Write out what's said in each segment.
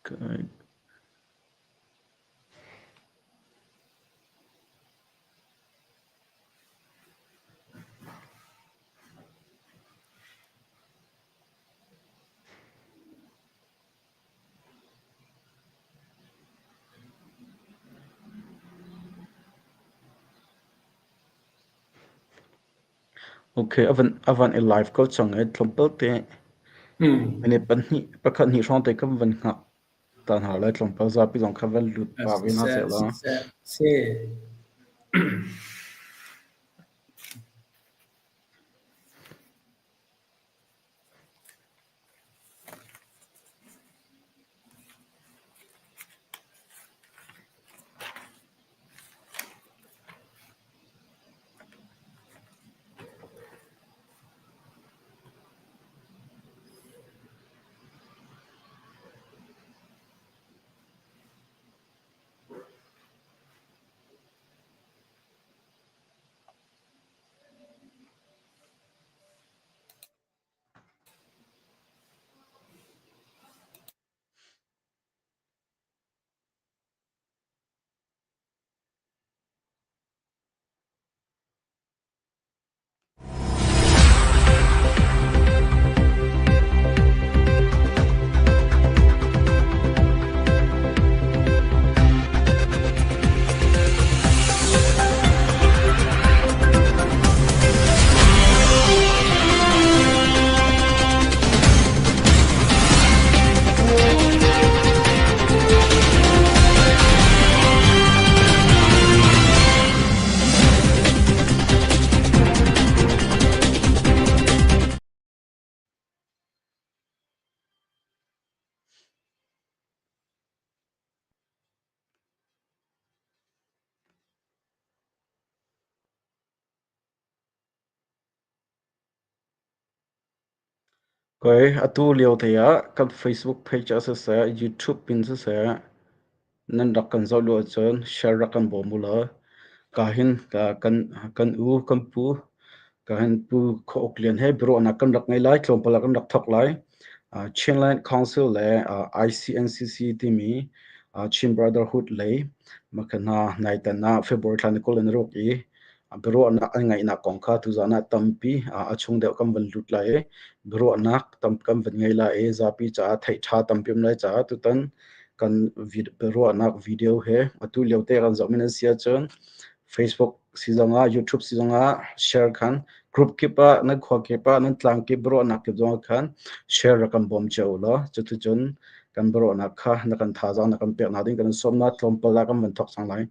Okay. Okay, a van i live ko cang i tlawmpal te minute pahnih pakhat hnih hrawng te kan van hngak ta hna lai. Tlawmpal zapi zong kha van lut pah ve hna seh law. Siseh, si. Koi atu lio te ah kan Facebook page ah siseh, YouTube in siseh, nan rak kan zoh lu ahcun share rak kan bawm u law ka hin kan u kan pu ka hin Pu Khaw Uk Lian he biaruahnak kan rak ngei lai, tlawmpal ah kan rak thawk lai. Chinland Council le ICNCC timi Chin Brotherhood lei makha hna naitan ah February thla ni 26 i biaruahnak an ngeihnak kong kha tuzaan ah tampi a chung deuh kan van lut lai i biaruahnak tam kan van ngei lai i zapi caah theih ṭha tampi um lai caah tutan kan biaruahnak video he atu lio te kan zohmi nan si ahcun Facebook si zongah YouTube si zongah share khan group kip ah nan khua kip ah nan tlang kip biaruahnak kip zongah khan share rak kan bawm cio u law cuticun kan biaruahnak kha na kan thazaang na kan pek na ding kan in sawm na tlawmpal ah kan van thawk cang lai.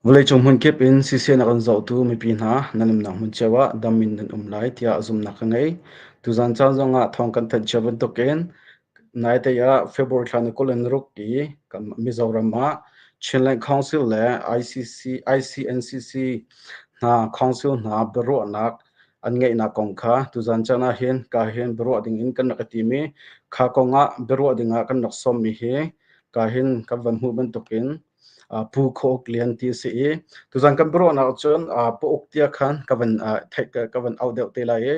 Vawleicung hmunkip in CCN a kan zohtu mipi hna nan umnak hmun cio ah dam in nan um lai tiah zumhnak ka ngei. Tuzan caan zongah thawng kan thanh cio bantukin naite ah February thla ni 26 i Mizoram ah Chinland Council le ICC, ICNCC hna council hna biaruahnak an ngeihnak kong kha tuzan caan ah hin ka hin biaruah ding in kan rak i tim i kha kong ah biaruah ding ah kan rak sawmmi hi ka hin kan van hmuh bantukin Pu Khaw Uk Lian ti a si i tuzan kan biaruahnak ahcun Pu Uk tia khan ka van theih ka van auh deuh te lai i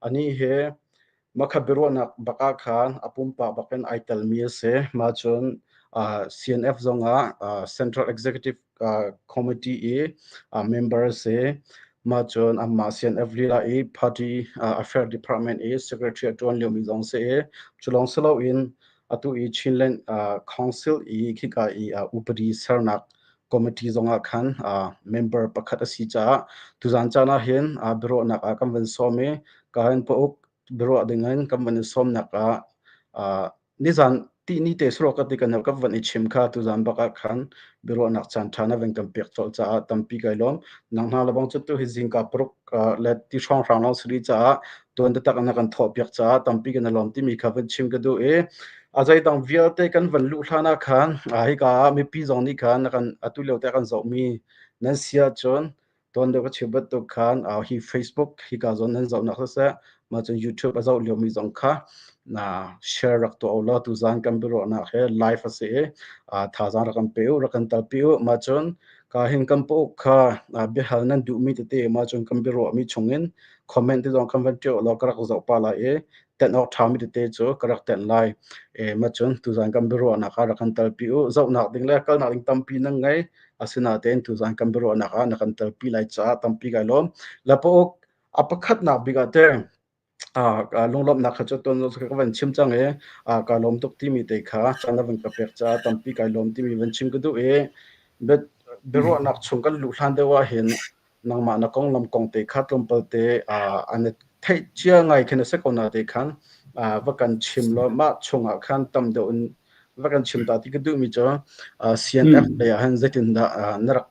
anih hi makha biaruahnak bak ah khan a pumpak bak in ai telmi a si. Mah cun CNF zongah Central Executive Committee i member a si. Mah cun amah CNF lila i Party Affair Department i Secretary a ṭuan liomi zong si i cu lawng si loin atu i Chinland Council i khika i upadi sernak committee zongah khan member pakhat a si caah tuzan caan ah hin biaruahnak ah kan van sawm i ka hin pauk biaruah dingin kan van i sawmnak ah nizan. Tihni te saruak ka ti kan ka van i chim kha tuzan bak ah khan biaruahnak caan ṭha na van kan pek colh caah tampi kai lawm. Nang hna lebang cu tu hi zingka paruk le ti hrawnghrang lawng si rih caah tuan taktak in na kan thawhpiak caah tampi kan i lawm timi kha van chim ka duh i a zeidang vialte kan van luh hlan ah khan hika ah mipi zong nih khan na kan atu lio te kan zohmi nan si ahcun Tuan deuh ka chim bantuk khan hi Facebook hika zawn nan zohnak siseh, mah cun YouTube a zoh liomi zong kha na share rak tuah u law tuzan kan biaruahnak hi live a si i thazaang rak kan pe u, rak kan talpi u. Mah cun ka hin kan pauk kha biahal nan duhmi tete mah cun kan biaruahmi chungin comment te zong kan van ṭial u law ka rak zoh pah lai i tenh awk ṭhami tete cu ka rak tenh lai. E, mah cun tuzan kan biaruahnak ah rak kan talpi u. Zohnak ding le kalnak ding tampi nan ngei. Asinain tuzan kan biaruahnak ah na kan telpi lai caah tampi kai lawm. Lapauk a pakhatnak bik ah te lunglawmhnak kha cu tuan ka van chim cang i ka lawm tuk timi te kha caan na van ka pek caah tampi kai lawm timi van chim ka duh i biaruahnak chung kan luh hlan deuh ah hin nangmah na konglam kong te kha tlawmpal te an theih cia ngai khin a si ko na te khan va kan chim law mah chungah khan tam deuh in va kan chim ta ti ka duhmi cu CNF lei ah hin zeitindah na rak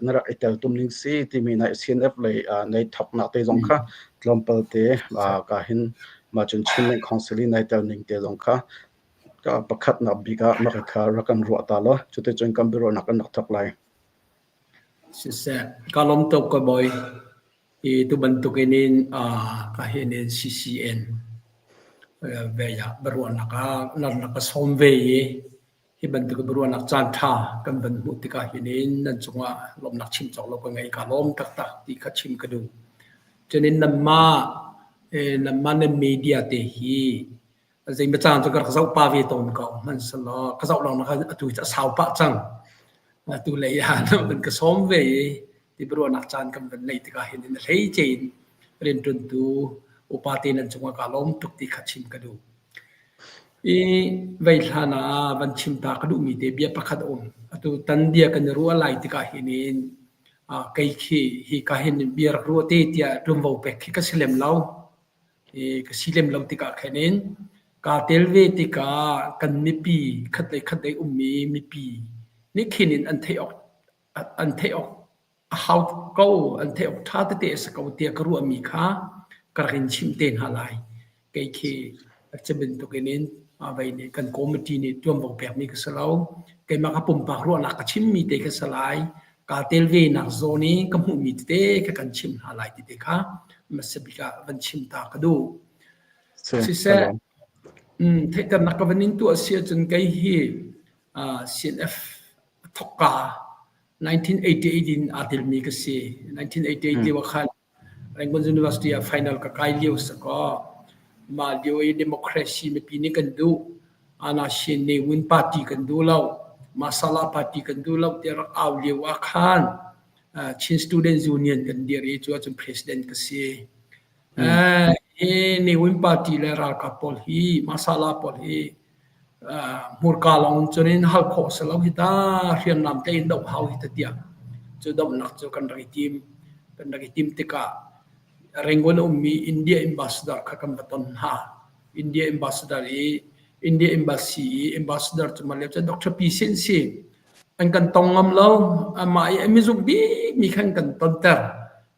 na rak i teltum ning si timi na CNF lei nei thoknak te zong kha tlawmpal te ka hin ma cun Chinland Council i nai tel ning te zong kha ka pakhatnak bik ah maka kha rak kan ruah ta law cuticun kan biaruahnak kan rak thok lai. Siseh, ka lawm tuk ka bawi. Hi tu bantuk in in ka hin in CCN ve ah biaruahnak ah nan rak ka sawm ve i hi bantuk biaruahnak caan ṭha kan van hmuh tikah hin in nan cungah lawmhnak chim cawk lo ka ngei ka lawm taktak ti kha chim ka duh. Cun in nanmah nanmah nan media te hi Zeimaw caan cu ka rak zoh pah ve tawn ko. Hmanhsehlaw ka zoh lawng khan atu cu a sau pah cang. Atu lei ah van ka sawm ve i ti biaruahnak caan kan van neih tikah hin a hleice in rianṭuantu upa te nan cungah kaa lawm tuk ti kha chim ka duh. I vei hlan ah van chim ta ka duhmi te bia pakhat a um. Atu tan bia kan i ruah lai tikah hin in kei khi hi ka hin bia rak ruah te tiah ṭuanvo pek khi ka si lem lo. Ka si lem lo tikah khin in kaa tel ve tikah kan mipi khatlei khatlei ummi mipi nih khin in an theih awk an theih awk a hau ko an theih awk ṭha tete a si ko tiah ka ruahmi kha ka rak in chimh te hna lai. Kei khi cu bantuk in in vei nih kan committee nih ṭuanvo pekmi ka si lo. Keimah ka pumpak ruahnak ka chimmi te kha si lai. Kaa tel ve nak zawn i ka hmuhmi tete kha kan chimh hna lai ti te kha hmasa bik ah van chim ta ka duh. Siseh, theihternak ka van in tuah si ahcun kei hi CNF thokka 1988 in aa telmi ka si. 1988 lio ah khan Rangoon University ah final ka kai lio si kaw mah lio i democracy mipi nih kan duh. Anashin Ne Win party kan duh lo. Masala party kan duh lo tiah rak au lio ah khan Chin Students Union kan dir i cu ahcun president ka si. Hi Ne Win party le ralkap pawl hi Masala pawl hi hmurka lawng cun in hal khawh si lo hi ta hriamnam te in doh hau hi ta tiah cu dohnak cu kan rak i tim. Kan rak i tim tikah Rangoon a ummi India ambassador kha kan va ton hna. India ambassador i India embassy i ambassador cu mah lio cu Dr. P. Sin si. An kan tong ngam lo. Amah i a mizumh bikmi khan kan tonter.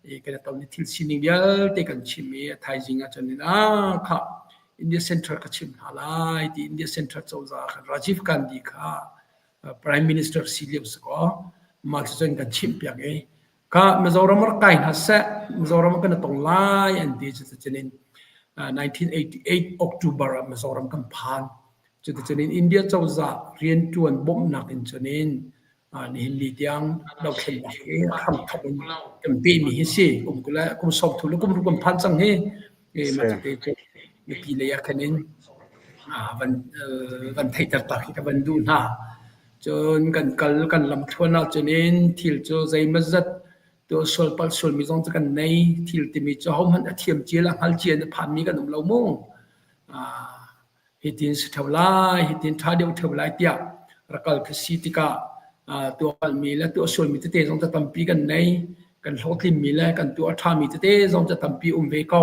I kan i ton i thil sining vialte kan chim i a thaizing ah cun in ah khah India Central ka chim hna lai ti India Central cozah khan Rajiv Gandhi kha Prime Minister si lio si kaw mah cu cun kan chimh piak i ka Mizoram rak kai hna seh Mizoram kan tong lai an ti cuticun in 1988 October ah Mizoram kan phan cuticun in India cozah riantuan bawmhnak in cun in nihin ni tiang dothlennak hi hramthok in kan pehmi hi si kum kul kum 30 le kum ruk kan phan cang hi mah cu te mipi lei ah khan in van van theihter tak hi ka van duh hna. Cun kan kal kan lamthluan ahcun in thil cu zeimawzat tuah sual palh sualmi zong cu kan nei. Thil timi cu ahohmanh a thiam cia le a hngal cia in a phanmi kan um lo mu. Hitin si ṭheo lai, hitin ṭha deuh ṭheo lai tiah rak kal khi si tikah tuah palhmi le tuah sualmi tete zong cu tampi kan nei. Kan hlawhtlinmi le kan tuah a ṭhami tete zong cu tampi um ve ko.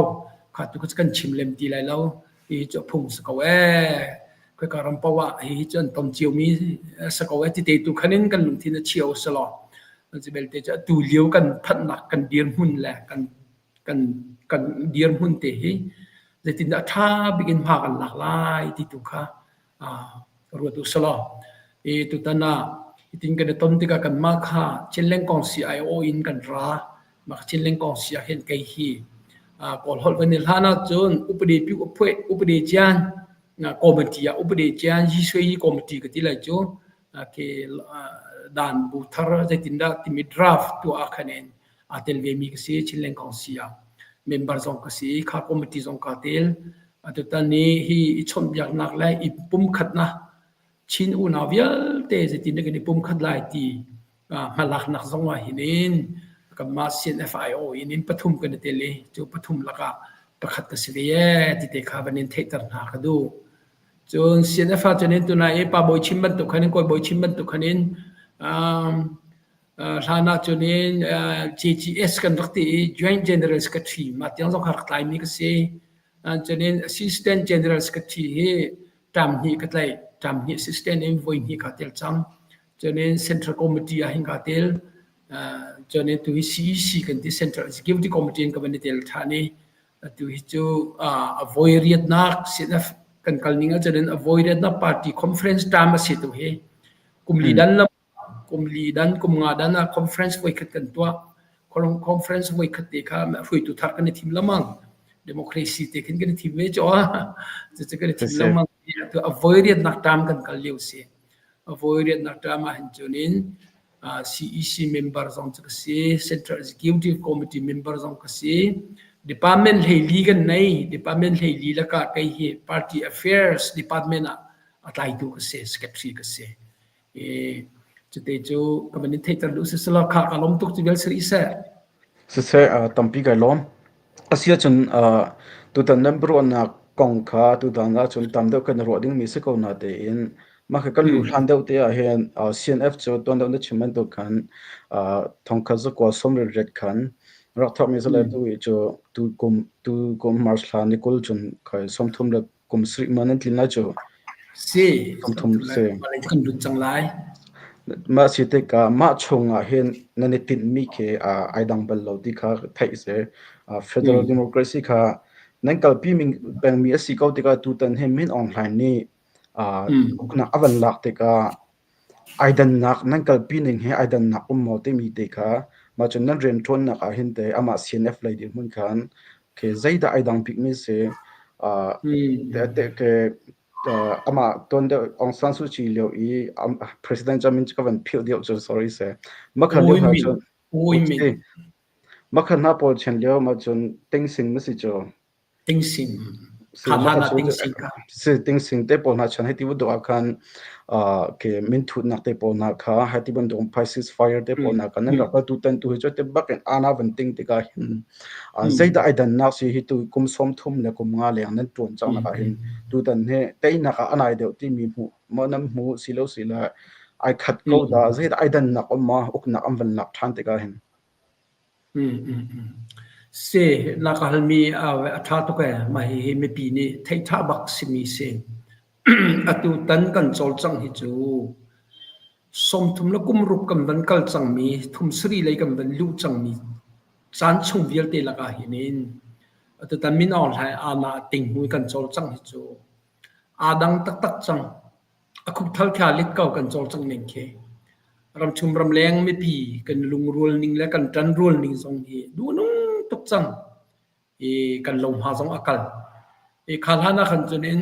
Kha tu kha cu kan chim lem ti lai lo. Hi cu a phung si ko ee. Khoika ram paoh ah hihi cu an ton ciomi a si ko ee. Tite tu khan in kan lungthin a chia u silaw cu belte cu atu lio kan phanhnak kan dirhmun le kan kan kan dirhmun te hi zeitindah ṭha bik in hma kan lak lai ti tu kha ruat u silaw i tutan ah hitin kan i ton tikah kanmah kha Chinleng kong CIO in kan ra. Mah Chinleng kong si ah hin kei hi Kawl holh van i hlan ahcun upadi pi uphuai upadi cian committee ah upadi cian yi sui yi committee ka ti lai cu khi dan bu thar zeitindah timi draft tuah ah khan in aa tel ve mi ka si. Chinleng kong si ah member zong ka si, kha committee zong kaa tel. Atutan ni hi i chawnhbiaknak le i pumkhatnak Chin unau vialte zeitin kan i pumkhat lai ti hmalaknak zong ah hin in kanmah CNFIO in in pathum kan i tel i cu pathum lakah pakhat ka si ve ee ti te kha van in theihter hna ka duh. Cun CNF ah cun in tunai i Pa Bawi chim bantuk khan in Kawi Bawi chim bantuk khan in hlan ah cun in JGS kan rak ti i Joint General Secretary mah tiang zong kha rak tlaimi ka si. Cun in Assistant General Secretary hi ṭam hnih ka tlaih. Ṭam hnih assistant in voi hnih kaa tel cang. Cun in Central Committee ah hin kaa tel. Cun in tuhi CEC kan ti Central Executive Committee in ka van i tel ṭhan i atu hi cu a voi riatnak CNF kan kal ning ahcun in a voi riatnak party conference term a si tu hi. Kum li dan lam kum li dan kum nga dan ah conference voi khat kan tuah. Conference voi khat te kha hruaitu thar kan i thim lamang. Democracy te khin kan i thim ve cu. Cucu kan i thim lamang. Atu a voi riatnak term kan kal lio si. A voi riatnak term ah hin cun in CEC member zong cu ka si, Central Executive Committee member zong ka si. Department hleili kan nei. Department hleili lakah kei hi Party Affairs Department ah a tlaitu ka si, secretary ka si. I cute cu ka van in theihter duh siselaw kha ka lawm tuk cu vial siri seh. Siseh, tampi kai lawm. Asiahcun tutan nan biaruahnak kong kha tutan ahcun tam deuh kan i ruah dingmi si ko natein mah khi kan luh hlan deuh te ahhin CNF cu tuan deuh na chim bantuk khan thongkhat zakua 98 khan rak thawkmi si le tu i cu tu kum tu kum March thla ni 20 cun khai 30 le kum sarih ma nan tlin lai cu. Si, 30 si. Kan lut cang lai. Mah si tikah mah chung ah hin nan i tinhmi khi ai dang bal lo ti kha theih si. Federal democracy kha nan kalpi pengmi a si ko tikah tutan hi Min Aung Hlaing nih uknak a van lak tikah ai dannak nan kalpi ning he ai dannak um maw timi te kha mah cun nan rianṭuannak ah hin teh amah CNF lei dirhmun khan khi zeidah ai dang bikmi si ke amah tuan deuh Aung San Suu Kyi lio i president cu min cu ka van philh deuh cu sorry seh. Makhan lio hna cun makhan hna pawl chen lio ma cun Tingsing ma si cu. Tingsing. Kha hlan ah tingsing kha. Si tingsing te pawl hna chan hei ti bantuk ah khan ke minthutnak te pawl hna kha hei ti bantuk Pisces fire te pawl hna kha nan rak tu tan tu hi cu te bak in ana van ting tikah hin zeidah ai dannak si hi tu kum 30 le kum nga leng nan tuan cang nak ah hin tutan hi teinak ah anai deuh timi hmuh ma nan hmu si lo si la ai khat ko da zeidah ai dannak um ma uknak an van lak than tikah hin. Si, na ka halmi a ṭha tuk ee. Mah hihi mipi nih theih ṭha bak simi si. Atu tan kan cawlcangh hi cu 30 le kum ruk kan van kal cangmi, thum sarih lei kan van luh cangmi caan chung vialte lakah hin in atutan Min Aung Hlaing aa ting hnu i kan cawlcangh hi cu aa dang taktak cang. A khupthal khi aa lit ko kan cawlcangh ning khi. Ramchung ramleng mipi kan lungrual ning le kan ṭanrual ning zong hi duhnung tuk cang i kan lohma zong a kal. I kha hlan ah khan cun in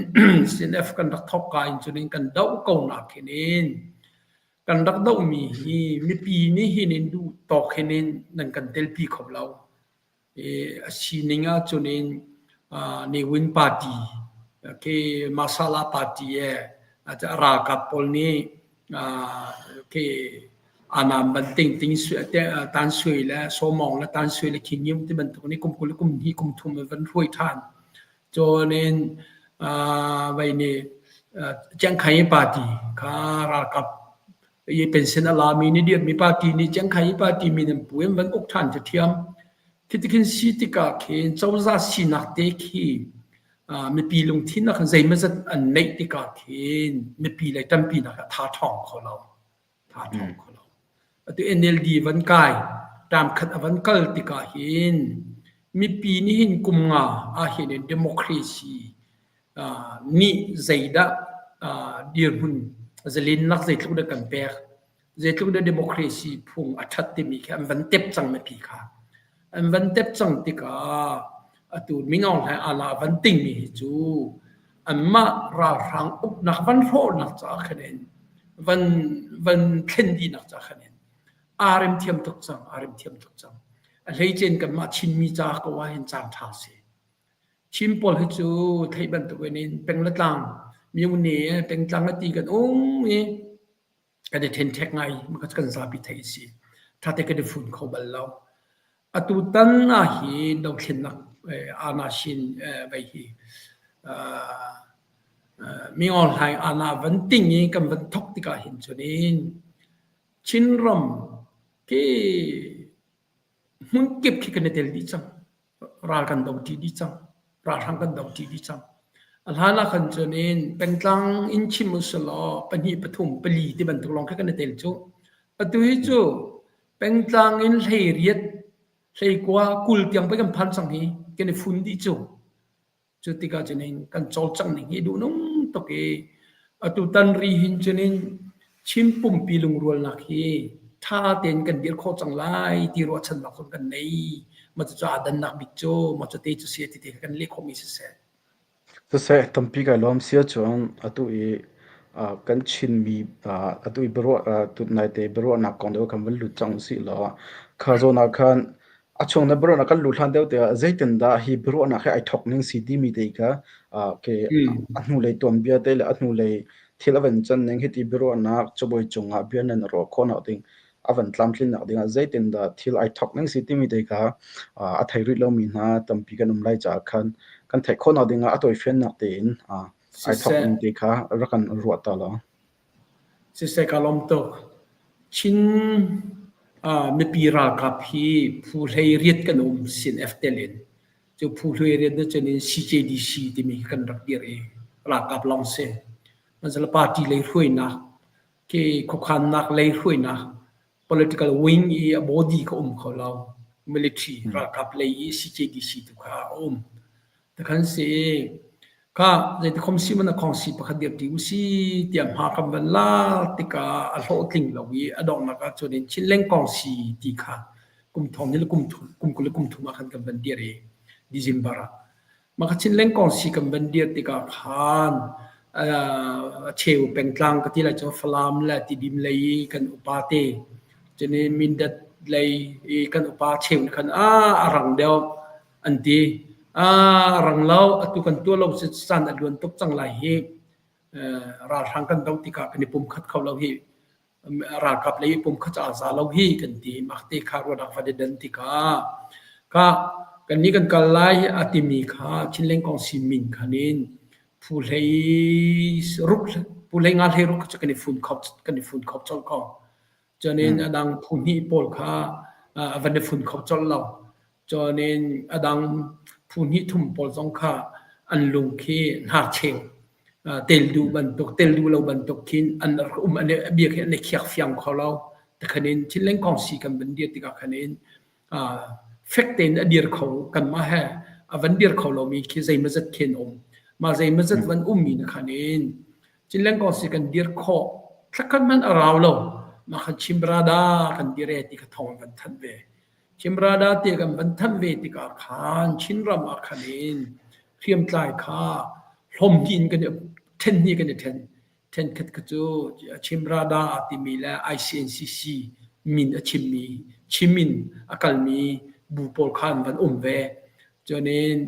CNF kan rak thawk ka in cun in kan doh ko nak hin in kan rak dohmi hi mipi nih hin in duh tawk hin in nan kan telpi kho lo. A sining ahcun in Ne Win party khi Masala party e ralkap pawl nih khi anam ban ting ting tan sui le sawmawng le tan sui le khing ti bantuk nih kum 20 kum hnih kum thum van hruai than. Cun in vai nih Chiangkhai party kha ralkap i pension a lami nih dirhmi party nih Chiangkhai party min an pu in van uk ṭhan cu ṭhiam. Khi tikhin si tikah khin cozah sinak te khi Mipi lungthin ah khan zeimawzat an neih tikah khin mipi lei ṭanpinak ah tha ṭhawng kho lo. Tha ṭhawng kho lo. Atu NLD van kai, term khat a van kal tikah hin mipi nih hin kum nga ahhin in democracy nih zeidah dirhmun zalennak zeitluk dah kan pek, zeitluk dah democracy phung a ṭhat timi khi an van tep cang mipi kha. An van tep cang tikah atu Min Aung Hlaing ala van tingmi hi cu anmah ralhrang uknak van hrawhnak caah khan in van van thlen dihnak caah khan in aa rem thiam tuk cang, aa rem thiam tuk cang. A hleice in kanmah Chinmi ca ko ah hin caan ṭha a si. Chin pawl hi cu theih bantuk in peng le tlang, myone pengtlang a ti kan um i kan i ṭhenṭhek ngai kan zapi theih a si. Ṭhate kan i fun kho bal lo. Atutan ahhin dothlennak aa-na-shin vei hi Mingaw Hlaing aa-na van ting i kan van thok tikah hin cun in Chinram khi hmunkip khi kan i tel dih cang. Ral kan do ṭi dih cang. Ralhrang kan do ṭi dih cang. A hlan ah khan cun in pengtlang in chim usulaw pahnih, pathum, pali ti bantuk lawng khi kan i tel cu. Atu hi cu pengtlang in 18, 19, 20 tiang pei kan phan cang hi kan i fun dih cu. Cu tikah cun in kan cawlcangh ning hi duhnung tuk i atutan ri hin cun in Chin pumpi lungrualnak hi ṭha tein kan dir khawh cang lai ti ruahchannak zong kan nei. Mah cucu aa dannak bik cu mah cu te cu si ti te kha kan leh khawhmi siseh. Siseh, tampi kai lawm si ahcun atu i kan Chinmi atu i biaruah naite biaruahnak kong deuh khan van lut cang usih law kha zawn ah khan A chung na biaruahnak kan luh hlan deuh tiah zeitindah hi biaruahnak hi ai thawk ning si timi te kha a hnulei tuanbia te le a hnulei thil a van can ning hiti biaruahnak cabuai cungah bia nan ruah khawhnak ding a van tlamtlinnak dingah zeitindah thil ai thawk ning si timi te kha a thei rih lomi hna tampi kan um lai caah khan kan theih khawhnak dingah a tawifiannak tein ai thawk Siseh, ning te kha rak kan ruah ta law. Siseh ka lawm tuk. Chin mipi ralkap hi phu 18 kan um CNF tel in. Cu phu 18 nih cun in CJDC timi kan rak dirh i ralkap lawng si. Masala party lei hruainak, ke khuakhannak lei hruainak, political wing i a body kha um kho lo. Military ralkap lei i CJDC tu kha a um. Takhan si kha zeitikhom si man a khawngsi pakhat dirṭi usih tiah hma kan van lak tikah a hlawhtling lo i a donghnak ah cun in Chin lengkawng si ti kha kum thong ni le kum thum kum 20 le kum thum ah khan kan van dir i December ah mah kha Chin lengkawng si kan van dir tikah khan a cheu pengtlang ka ti lai cu Falam le Tidim lei i kan upa te cun in Mindat lei i kan upa cheu nih khan a a rang deuh an ti. A rang lo, atu kan tuah lo si caan a luan tuk cang lai hi. Ralhrang kan doh tikah kan i pumkhat kho lo hi. Ralkap lei i pumkhat aa za lo hi kan ti. Mah te kha ruahnak van i dan tikah ka kan nih kan kal lai a timi kha Chinleng kong si min khan in phu hlei ruk phu hlei nga hlei ruk cu kan i fun kho kan i fun kho colh ko. Cun in a dang phu hnih pawl kha a van i fun kho colh lo. Cun in a dang phu hnih thum pawl zong kha an lung khi hnarcheu tel duh bantuk tel duh lo bantuk khin an rak um an i bia khi an i khiak fiang kho lo. Tikhan in thil lengkong si kan van dir tikah khan in fek tein a dir kho kanmah he a van dir kho lomi khi zeimawzat khi an um. Mah zeimawzat van ummi na khan in Cinlengkong si kan dir khawh thlakhat hmanh a rau lo. Mah khan Chimrada kan dir e ti kha thawng kan thanh ve. Chimrada ti kan van thanh ve tikah khan Chinram ah khan in hriamtlai kha hlawm hnih in kan i then hnih kan i then. Thenkhat kha cu Chimrada a timi le ICNCC min a chimmi Chim in a kalmi bu pawl kha an van um ve. Cun in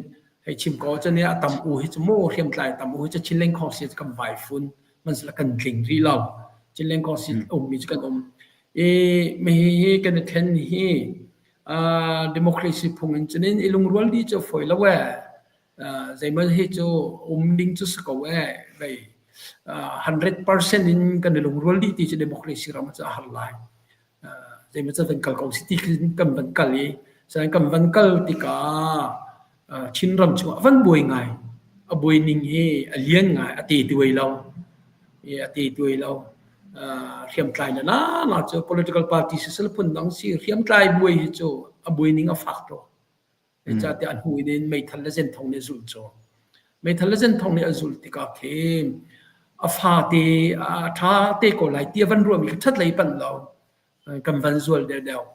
hei chim ko cun a tam u hi cu mu hriamtlai tam u hi cu Chinleng Khawngsi cu kan vai fun hmanhsehla kan tling rih lo. Chinleng Khawngsi ummi cu kan um. I mihi hi kan i then hi democracy phung in cun in i lungrual dih cu fawi lo ee. Zeimaw hi cu um ding cu si ko ee. Vei 100% in kan i lungrual dih ti cu democracy ram ah cu a har lai. Zeimaw van kal ko si ti khin kan van kal i kan van kal tikah Chinram chungah van buai ngai. A buai ning hi a lian ngai, a te tuai lo. A te tuai lo. Hriamtlai na na cu political party sisal phun dang si hriamtlai buai hi cu a buai ning a fak tuk. Zeicahtiah a hnu in meithal le zenthong nih a zulh cu. Meithal le zenthong nih a zulh tikah khin a fate a ṭha te ko lai ti a van ruahmi kha ṭhat lei panh lo. Kan van zual deuhdeuh.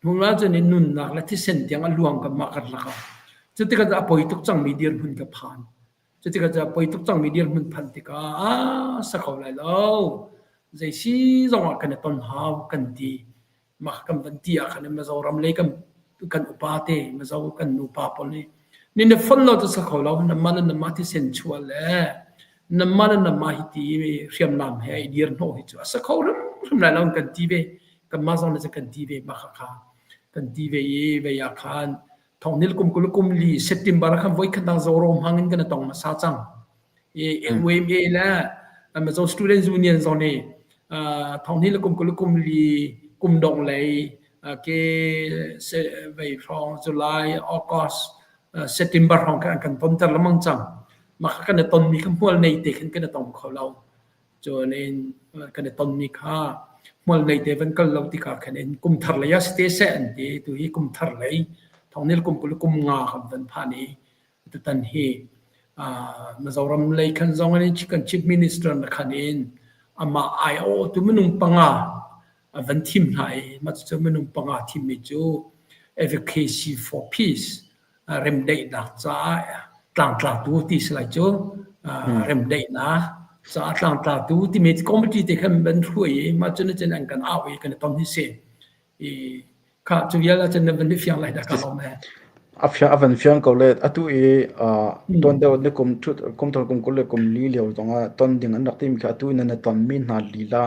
Hnu ah cun nunnak le thisen tiang a luang kanmah karlak ah. Cutikah a poi tuk cangmi dirhmun ka phan. Cutikah a poi tuk cangmi dirhmun phanh tikah ah sa kho lai lo. Zei si zongah kan i ton hau kan ti. Mah kan van ti ah khan Mizoram lei kan kan upa te Mizo kan nupa pawl nih ni na fon lo cu sa kho lo namah le namah thisen chuah le namah le namah hi ti hriamnam he i dir hnawh hi cu a sa kho hrimhrim lai lo kan ti ve. Kanmah zong nih kan ti ve mah kha kan ti ve i vei ah khan thongnil kum 20 kum li September khan voi khat dang Zoram hang in kan tong hmasa cang. I NYMA le Mizo Students Union zong nih thonghnih le kum 20 kum li kum dongh lei ke vei hrawng July, August, September hrawng khan an kan tonter lengmang cang. Mah kha kan i tonmi kha hmual nei te khin kan i tong kho lo. Cun in kan i tonmi kha hmual nei te van kal lo tikah khan in kum thar lei ah si te seh an ti. Tu hi kum thar lei thongnil kum 20 kum nga kan van phan i tutan hi Mizoram lei khan zong in kan chief minister na khan in amah aiawh tu minung panga a van thim hna i mah cucu minung panga thimmi cu advocacy for peace remdaihnak caah tlangtlatu ti si lai cu remdaihnak caah tlangtlatu timi committee te khan van hruai i mah cu cun an kan au i kan i ton hi si i kha cu vial ahcun na van i fiang lai dah ka lawm he. A fiang a van fiang ko le atu i ton deuh ni kum thut kum thar kum 20 le kum li lio zongah ton ding an rak timi kha atu in na tonmi hna lila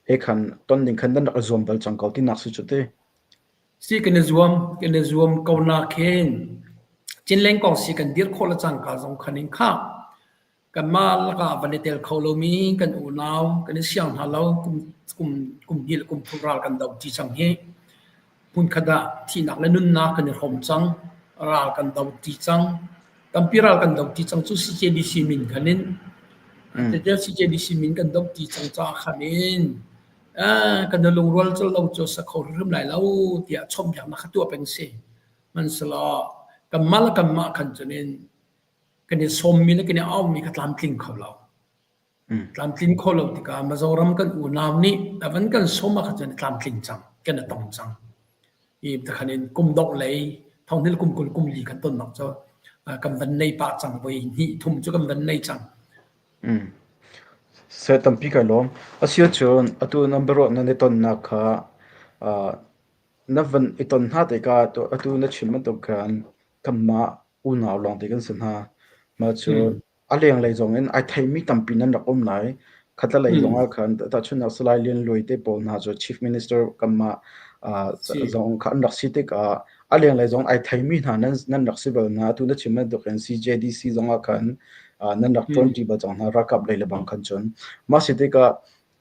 he khan ton ding khan nan rak i zuam bal cang ko tinak si cu ti. Si kan i zuam kan i zuam ko nak hin Cinleng kong si kan dir khawh le cangka zong khan in kha kanmah lakah van i tel kho lomi kan unau kan i siang hna lo kum kum kum hnih le kum thum ral kan do ṭi cang hi hmunkhat ah thihnak le nunnak kan i hrawm cang ral kan do ṭi cang tampi ral kan do ṭi cang cu CJDC min khan in CJDC min kan do ṭi cang caah khan in kan lungrual cu lo cu sa kho hrim lai lo tiah chawmhbiaknak kha tuah peng si hmanhsehlaw kanmah le kanmah khan cun in kan i sawmmi le kan i aumi kha tlamtling kho lo. Tlamtlin kho lo tikah Mizoram kan unau nih a van kan sawm ah khan cun tlamtling cang, kan i tong cang. I takhan in kum dongh lei thonghil kum 20 kum li kan tonnak cu kan van nei pah cang voi hnih thum cu kan van nei cang. Se tampi kai lawm. Asiahcun atu nan biaruah nan i tonnak kha na van i ton hna tikah atu na chim bantuk khan kanmah unau lawngte kan si hna. Mah cu a lenglei zong in ai theimi tampi nan rak um lai. Khattelei zongah khan tahchunhnak Salai Lian Luai te pawl hna cu Chief Minister kanmah zong kha an rak si tikah a lenglei zong ai theimi hna nan nan rak si bal hna. Tu na chim bantukin CJDC zongah khan nan rak ṭuanṭi bal cang hna ralkap lei le bang khan cun. Mah si tikah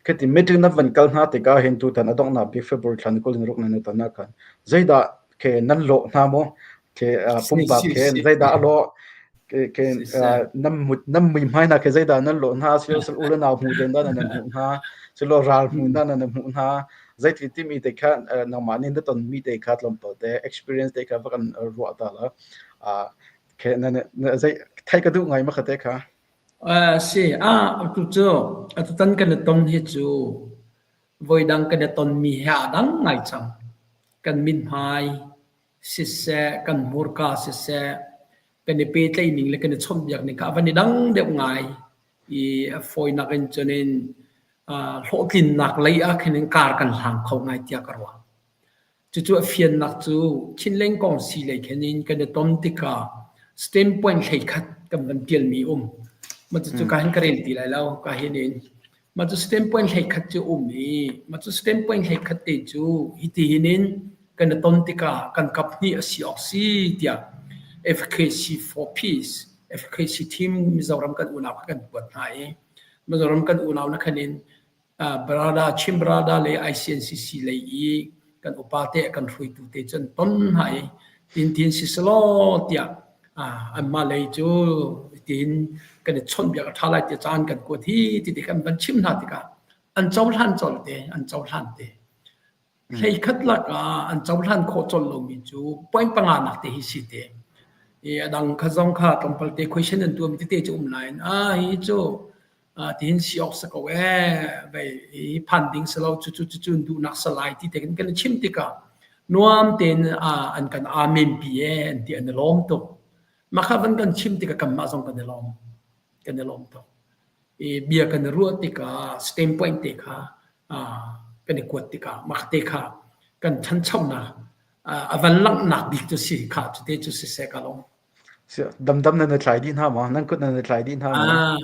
Khati meeting na van kal hna tikah hin tutan a donghnak bik February thla ni 26 nan i ton ah khan zeidah ke nan lawh hna maw? Ke pumpak ke zeidah a lawh? Ke ke nam mut nam mui hmai na ke zeidah nan lawh hna? Silo sal u le nau hmu den dah nan hmuh hna? Silo ral hmu dah nan hmuh hna? Zeiti timi te kha nangmah nih na ton mi te kha tlawmpal te experience te kha va kan ruah ta la. Ke na zei thai ka duh ngai ma kha te kha. Si, atu cu atutan kan i ton hi cu voidang kan i tonmi he aa dang ngai cang. Kan mithmai siseh, kan hmurka siseh, kan i pehtlaih ning le kan i chawnhbiak ning kha a van i dang deuh ngai i a fawinak in cun in hlawhtlinnak lei ah khin in kar kan hlang kho ngai tiah ka ruah. Cucu a fiannak cu Chinleng kong si lei khin in kan i ton tikah standpoint 11 kan van ṭialmi um. Mah cucu ka hin ka rel ti lai lo, ka hin in. Mah cu standpoint 11 cu um i mah cu standpoint 11 te cu hiti hin in kan i ton tikah kan kap hnih a si awk si tiah Advocacy for Peace, Advocacy Team Mizoram kan unau kha kan kuat hna i Mizoram kan unau na khan in Brother Chin Brother le ICNCC lei i kan upa te kan hruaitu te cu an ton hna i tintin si selaw tiah anmah lei cu Tiin kan i chawnhbiak a ṭha lai tiah caan kan kuat hi ti ti kan van chim hna tikah an cohlan colh te, an cohlan te. Hleikhat lakah an cohlan khawh colh lomi cu point panga nak te hi si te. I a dang kha zong kha tlawmpal te question an tuahmi tete cu um nain ah hi cu tihin si awk si ko ee vei hi phan ding si lo cu cu cu cu duhnak si lai ti te kan kan chim tikah nuam tein an kan amen pi ee an ti an i lawm tuk. Mah kha van kan chim tikah kanmah zong kan i lawm. Kan i lawm tuk. I bia kan i ruah tikah standpoint te kha kan i kuat tikah mah te kha kan ṭhanchonak a van langhnak bik cu si kha cu te cu siseh ka lawm. Damdam nan i tlai dih hna maw? Nan kut nan i tlai dih hna maw?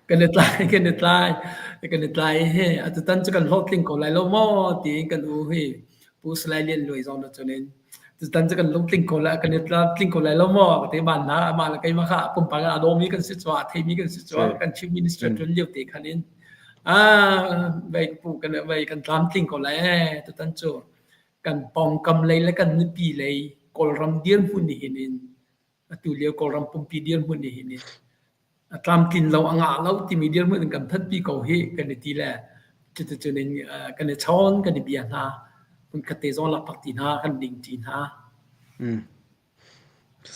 Kan i tlai, kan i tlai, kan i tlai he atutan cu kan hlawhtling ko lai lo maw tiin kan u hi Pu Salai Lian Luai zong na cun in tutan cu kan lungtling ko lai kan i tling ko lai lo maw ka te ban na amah le keimah kha pumpak in a dawmi kan si chuah a theimi kan si chuah kan chief minister ṭuan lio te khan in ah vei pu kan vei kan tlamtling ko lai tutan cu kan pawngkam lei le kan nupi lei Kawlram dirhmun ni hin in atu lio Kawlram pumpi dirhmun ni hin in a tlamtlin lo a ngah lo timi dirhmun in kan phanpi ko hi kan i ti le cuticun in kan i chawn kan i bia hna hmunkhat te zong lakphak ti hna kan ding ṭi hna.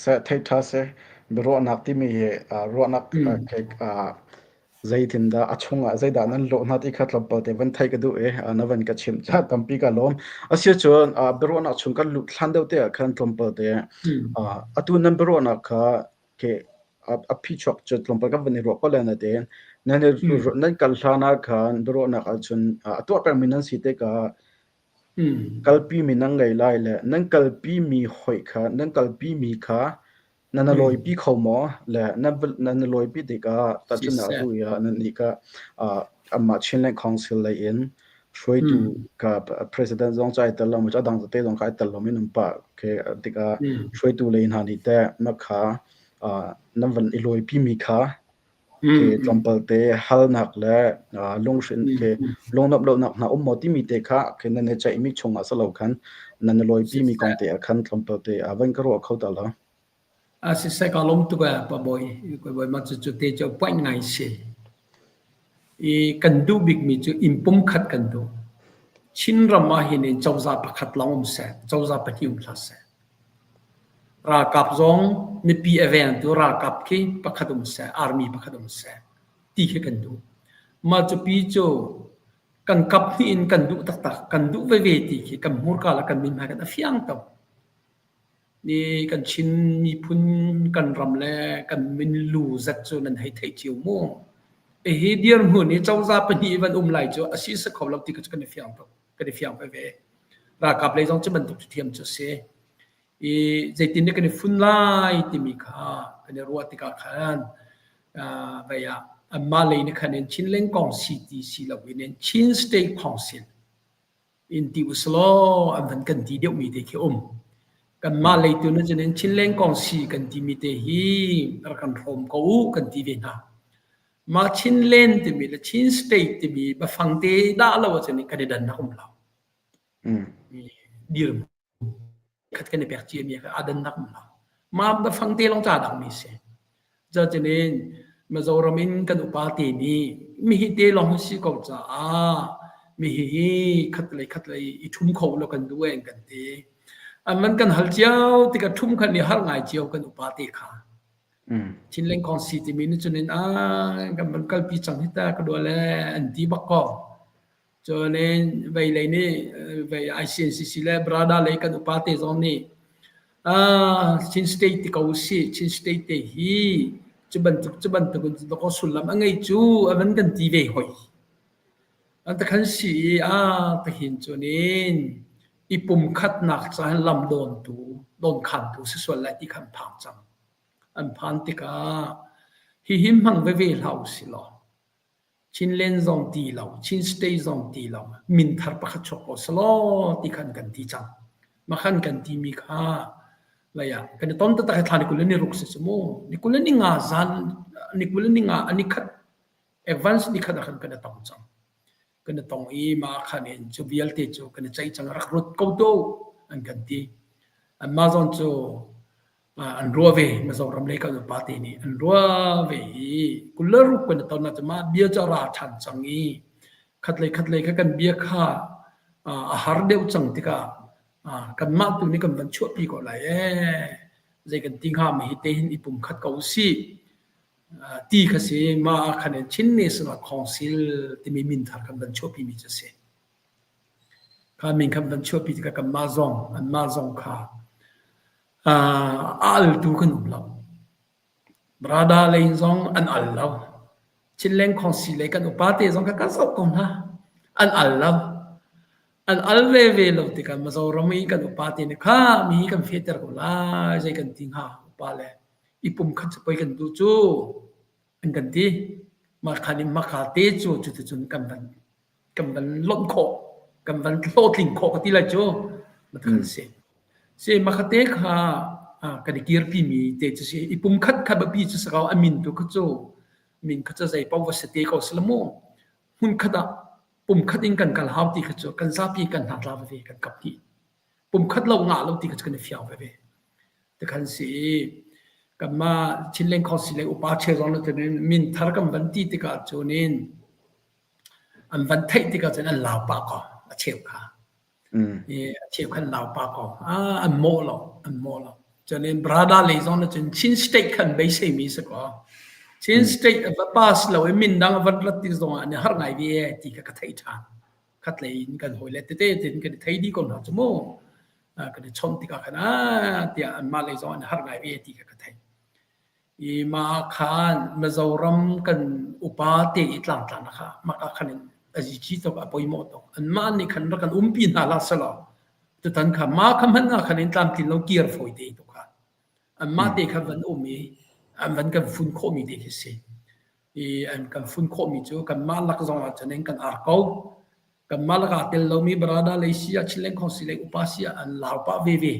Seh theih ṭha seh biaruahnak timi hi ruahnak zeitindah a chungah zeidah nan lawh hna ti kha tlawmpal te van theih ka duh i na van ka chimh caah tampi ka lawm. Asiahcun biaruahnak chung kan luh hlan deuh te ah khan tlawmpal te atu nan biaruahnak kha khi a phichuak cu tlawmpal kan van i ruah ko lai natein nan nan kal hlan ah khan biaruahnak ahcun a tuah pengmi nan si tikah kalpimi nan ngei lai le nan kalpimi hoih kha nan kalpimi kha nan na lawipi kho maw le nan na lawipi tikah tahchunhnak atu i ah nan nih ka amah Chinland Council lei in hruaitu ka president zong cu ai tel lo maw a dang tete zong kha ai tel lomi nan pah khi tikah hruaitu lei hna nih teh na kha nan van i lawipi mi kha khi tlawmpal te halnak le lunghrin khi lungnuamh lonak hna um maw timi te kha khi nan i ceihmi chungah si lo khan nan i lawipi mi kong te ah khan tlawmpal te van ka ruah kho ta lo. A siseh ka lawm tuk ee Pa Bawi. Pa Bawi mah cucu te cu point ngai si. I kan duh bikmi cu inn pumkhat kan duh. Chinram ah hin in cozah pakhat lawng um seh, cozah pahnih um hlah seh. Ralkap zong mipi a vengtu ralkap khi pakhat um seh, army pakhat um seh ti khi kan duh. Mah cupi cu kan kap hnih in kan duh taktak, kan duh veve ti khi kan hmurka le kan mithmai kan a fiang tuk. Ni kan Chin miphun kan ram le kan minlu zat cu nan hei theih cio mu. Hihi dirhmun hi cozah pahnih van um lai cu a si si kho lo ti cu kan i fiang tuk. Kan i fiang veve. Ralkap lei zong cu bantuk cu thiam cu a si. I zeitin nih kan i fun lai timi kha kan i ruah tikah khan vei ah anmah lei nih khan in Chinland Kongsi ti si loin Chin State Council in ti usalaw an van kan ti deuhmi te khi um. Kanmah leitu na cun in Chinland Kongsi kan timi te hi rak kan hrawm ko u kan ti ve hna. Mah Chinland timi le Chin State timi biafang te dah lo ahcun kan i dannak um lo. Dir khat kan i pek ciami kha aa dannak um lo. Mah biafang te lawng ca dangmi si. Cucaah Mizoram in kan upa te nih mihi te lawng hi si ko caah mihi hi khatlei khatlei i ṭhum kho law kan duh ee an kan ti. An van kan hal cio tikah ṭhum khan i har ngai cio kan upa te kha. Thinleng Kongsi timi nih cun in ah kan van kalpi cang hi ta ka dua le an ti bak ko. Cun in vei lei nih vei ICNCC le Brada lei kan upa te zong nih ah Chin State ti ko usih Chin State te hi cu bantuk cu bantuk in dakaw sullam a ngei cu a van kan ti ve hoi. An ta khan si i ah tahin cun in i pumkhatnak ca lam dawntu dawnkhantu si sual lai ti khan phang cang. An phan tikah hihi hmang veve hlah usih law Chinland zong ti lo, Chin State zong ti lo, min thar pakhat chuak ko selaw ti khan kan ti cang. Mah khan kan timi kha lei ah kan i ton taktak hi thla ni 26 si cu mu. Ni 25 zan ni 25 ani khat advance ni khat ah khan kan i tong cang. Kan i tong i mah khan in cu vialte cu kan i ceih cang rak rut ko tu an kan ti. Anmah zong cu An ruah ve. Mizoram lei kan upa te nih an ruah ve i 26 kan i ton ahcun mah bia cu a ra ṭhan cang i khatlei khatlei kha kan bia kha a har deuh cang tikah kanmah tu nih kan van chuahpi ko lai ee. Zei kan ti hnga mi hi te hin i pumkhat ko usih ti kha si. Mah ah khan in Chin National Council timi min thar kan van chuahpi mi cu a si. Kha min khan van chuahpi tikah kanmah zong anmah zong kha a altu kan um lo. Brada lei zong an al lo. Chinleng Khawngsi lei kan upa te zong kha kan zoh ko hna. An al lo. An al veve lo tikah Mizoram i kan upa te nih kha mi hi kan fehter ko lai zei kan ti hnga upa le i pum khat cu pei kan duh cu an kan ti. Mah khan in maka te cu cuticun kan van kan van lonh khawh kan van hlawhtling khawh ka ti lai cu khan si. Si makhate kha kan i kirpi mi te cu si i pumkhat kha biapi cu si ko a min tu kha cu min kha cu zei paoh va si te ko si la mu hmunkhat ah pumkhat in kan kal hau ti kha cu kan zapi kan hna tla veve kan kap dih pumkhat lo ngah lo ti kha cu kan i fiang veve tikhan si kanmah Chinland Council lei upa cheu zong nih min thar kan van ti tikah cunin an van theih tikah cun an lau pah ko a cheu kha. I a cheu khan lau pah ko. Ah, an mawh lo, an mawh lo. Cun in Brada lei zong na cun Chin State khan beisei mi si ko. Chin State a va pass lo i min dang a van rat tik zong ah an i harh ngai ve ti kha ka theih ṭhan. Khatlei in kan hawile tete tin kan i thei dih ko hna cu mu. Kan i chawnh tikah khan ah tiah anmah lei zong an i harh ngai ve ti kha ka theih. I mah ah khan Mizoram kan upa te i tlangtla kha mah ah khan in a zici tuk a poimawh tuk. Anmah nih khan rak kan umpi hna hlah selaw tutan kha mah kha hmanh ah khan in tlamtlin lo kir fawi te tu kha anmah te kha van um i an van kan fun khawhmi te khi si. I an kan fun khawhmi cu kanmah lak zong ah cun in kan ar ko. Kanmah lakah tel lomi Barada lei si ah Chinland Council lei upa si ah an lau pah veve.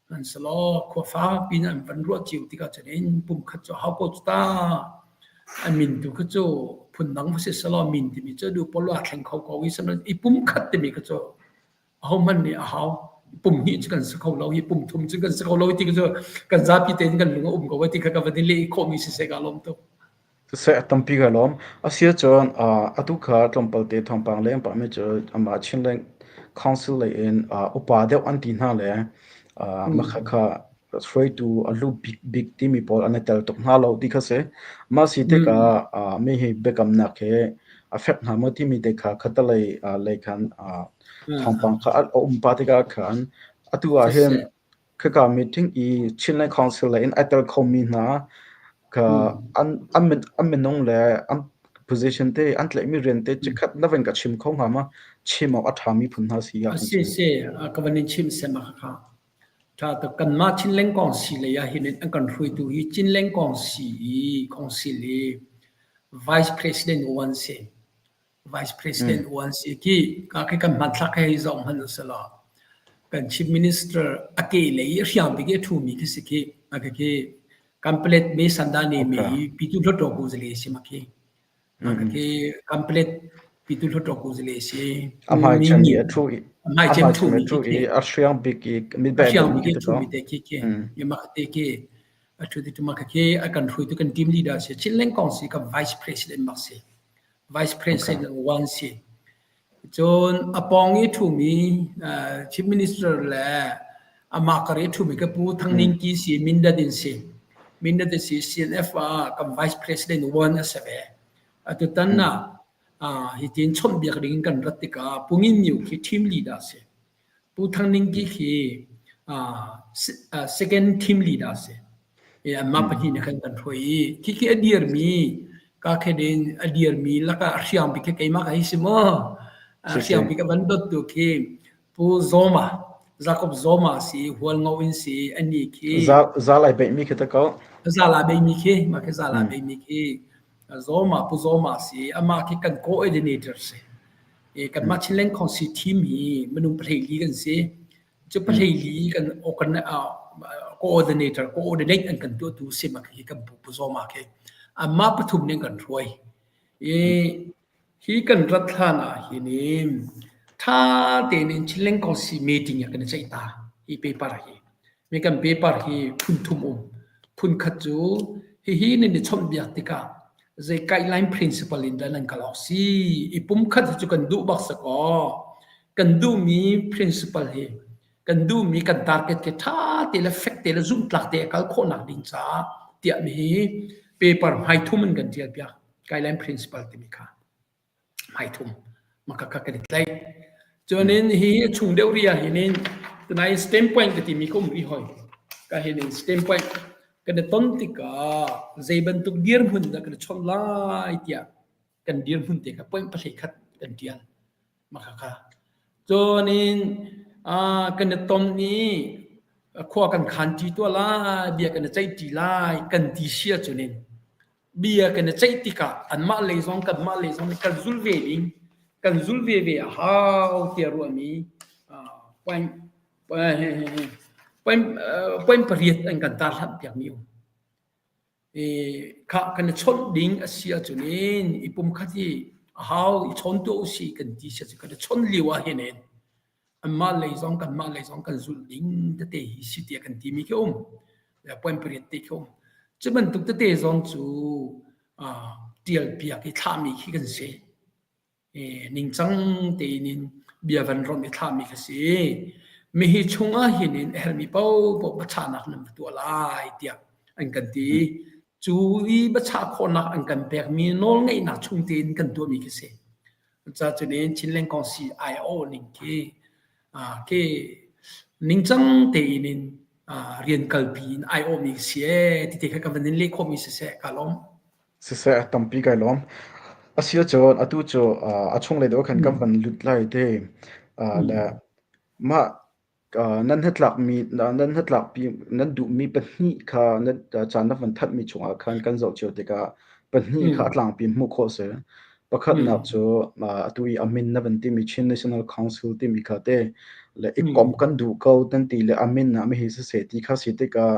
Hmanhsehlaw khua fakpi in an van ruah cio tikah cun in pumkhat cu hau ko cu ta. A min tu kha cu phundang va si selaw min timi cu duh pawl aa thleng kho ko i sihmanhsehlaw i pumkhat timi kha cu ahohmanh nih a hau. Pum hnih cu kan si kho lo i pum thum cu kan si kho lo ti cu kan zapi tein kan lung a um ko ti kha ka van i leh khawhmi siseh kaa lawm tuk. Siseh, a tampi ka lawm. Asiahcun atu kha tlawmpal te thawngpang leng pahmi cu amah Chinland Council lei in upa deuh an ti hna le mah khakha hruaitu a lu bikbik timi pawl an i tel tuk hna lo ti kha si. Mah si tikah mi hi biakamnak he a fek hnga maw timi te kha khatalei lei khan thawngpang kha a um pah tikah khan atu ah hin Khika meeting i Chinland Council lei in ai tel khomi hna kha an an min an minung le an position te an tlaihmi rian te chikkhat na van ka chim kho hnga ma? Chim awk a ṭhami phun hna si ah A si si, ka van in chim sem ah kha. Ṭha tuk kanmah Chinland Kongsi lei ah hin an kan hruaitu hi Chinland Kongsi i Council i Vice President uan si. Vice President uan si khi ka khi kan hmanthlak hei zong hman usalaw kan Chief Minister a ke lei i hriang bik i a ṭhumi khi si khi a khi khi Kanpalet me sandani me i Pitu Hluttaw kuzale si ma khi a khi Kanpalet Pitu Hluttaw kuzale si A hmai cem i a ṭhu i a hmai cem ṭhumi khi khi a hriang bik i a hriang bik i a ṭhumi te khi khi ma te khi a ṭhu ti ma khi a kan hruaitu kan team leader si Chinland kong si ka Vice President bak si Vice President one si. Cun a pawng i ṭhumi Chief Minister le amah kar i ṭhumi ka pu Thang Ning Ki si Mindat in si. Mindat in si CNF ah kan Vice President one a si ve. Atutan ah hitin chawnhbiak ding in kan rat tikah Pu Ngin Myo khi team leader si. Pu Thang Ning Ki khi second team leader si. Anmah pahnih nih khan kan hruai i khikhi a dirmi ka khen in a dirmi lakah a hriang bik khi keimah ka hei si maw? A hriang bik a van dottu khi Pu Zawma, Jacob Zawma si, Hualngo in si, anih khi Zal ai beihmi khi ta ko. Zal aa beimi khi, mah khi zal aa beimi khi Zawma, Pu Zawma si, amah khi kan coordinator si. Kanmah Chinland Council team hi minung 14 kan si. Cu 14 kan coordinator coordinate an kan tuahtu si ma khi kan pu pu Zawma khi. Amah pathum nih kan hruai. I hi kan rat hlan ah hin tha tein in Chinland Council meeting ah kan i ceih ta hi paper hi. Mi kan paper hi phun thum um. Phun khat cu hihi nan i chawnhbiak tikah zei guideline principle in dah nan kal awk si? I pumkhat hi cu kan duh bak si kaw kan duhmi principle hi kan duhmi kan target khi ṭha te le fek te le zumhtlak te a kal khawhnak ding caah tiah mi hi paper hmai thum in kan ṭial piak guideline principle timi kha. Hmaithum maka kha kan i tlaih. Cuanin hi chung deuh ri ah hin tunai standpoint ka timi ka um rih hoi. Ka hin in standpoint kan i ton tikah zei bantuk dirhmun dah kan i chawnh lai tiah kan dirhmun te kha point pahlei khat kan tial. Maka kha. Cuanin kan i ton i khua kan khan ṭi tuah lai, bia kan i ceih ṭi lai kan ti sia cunin bia kan i ceih tikah anmah lei zong kanmah lei zong nih kan zul ve ding kan zul ve ve a hau tiah ruahmi point point point pariat an kan tar hlan piakmi um. I kha kan i chawnh ding a si ahcun in i pumkhat hi a hau i chawn tuah usih kan ti si ahcun kan i chawnh lio ah hin in anmah lei zong kanmah lei zong kan zulh ding tete hi si tiah kan timi khi um. Point pariat te khi um. Cu bantuk tete zong cu ṭial piak i thlahmi khi kan si. Ningcang tein in bia van rawnh i thlahmi kha si. Mihi chungah hin in a herhmi paohpaoh biachahnak nan va tuah lai tiah an kan ti. Cu i biachah khawhnak an kan pekmi nawlngeihnak chung tein kan tuahmi khi si. Cucaah Chin lengkong si ai-aw ning khi khi ningcang tein in rian kalpi in ai-awmi si ee ti te kha ka van in leh khawhmi siseh ka lawm. Siseh tampi kai lawm. Asi ahcun atu cu a chunglei deuh khan kan van lut lai te. Le mah Nan hnatlakmi nan hnatlakpi nan duhmi pahnih kha nan caan na van thanhmi chungah khan kan zoh cio tikah pahnih kha a tlangpi hmuh khawh a si. Pakhatnak cu atu i a min na van timi Chin National Council timi kha te le i komh kan duh ko nan ti le a min ah mihi siseh ti kha si tikah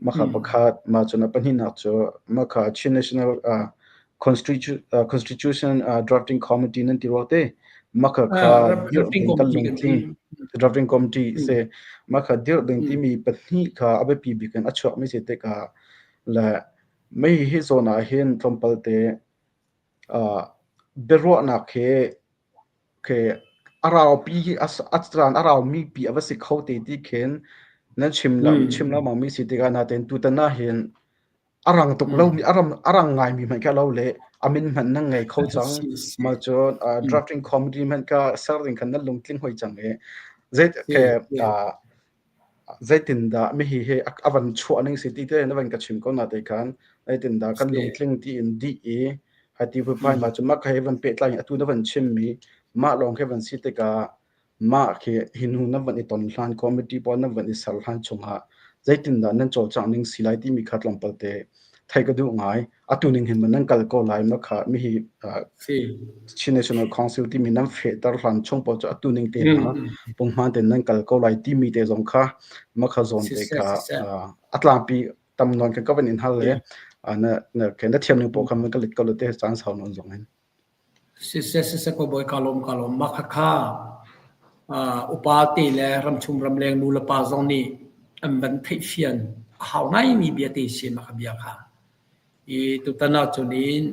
Mah pakhat, mah cun a pahnihnak cu mah kha Chin National Constitution Drafting Committee nan ti rua te. Mah kha dirh ding kan lungtling drafting committee si. Mah kha dirh ding timi pahnih kha a biapi bik in a chuakmi si tikah le mei hi zawn ah hin tlawmpal te biaruahnak he a raupi hi a caan a raumi pi a va si kho te ti khin nan chim lo chim lengmang mi si tikah natein tutan ah hin a rang tuk lomi a ram a rang ngaimi hmanh kha lo le a min hmanh nan ngei kho cang mah cun drafting committee hmanh kha ser ding khan nan lungtling hoi cang i zei ke zeitindah mihi hi a van chuah ning si ti te na van ka chim ko na te khan zeitindah kan lungtling ti in dih i hati phai ma cu mah kha hi van pehtlai atu na van chim mi mah lawng khi van si tikah mah khi hi hnu na van i ton hlan committee pawl na van i ser hlan chungah zeitindah nan cawlcangh ning si lai timi kha tlawmpal te thei ka duh ngai. Atu ning hin nan kal ko lai ma kha mi hi Chin National Council timi nan fehter hlan chung pawl cu atu ning te hna punghman ten nan kal ko lai timi te zong kha ma kha zawn te kha a tlangpi tam non kan ka van in hal le na na na thiam ning pawl kha man ka lit ko le te caan sau non zong hin. Siseh siseh ko bawi ka lawm ka lawm. Mah khakha upa te le ramchung ramleng nu le pa zong nih an van theihfian a hau ngaimi bia te si mah kha bia kha. I tutan ahcun in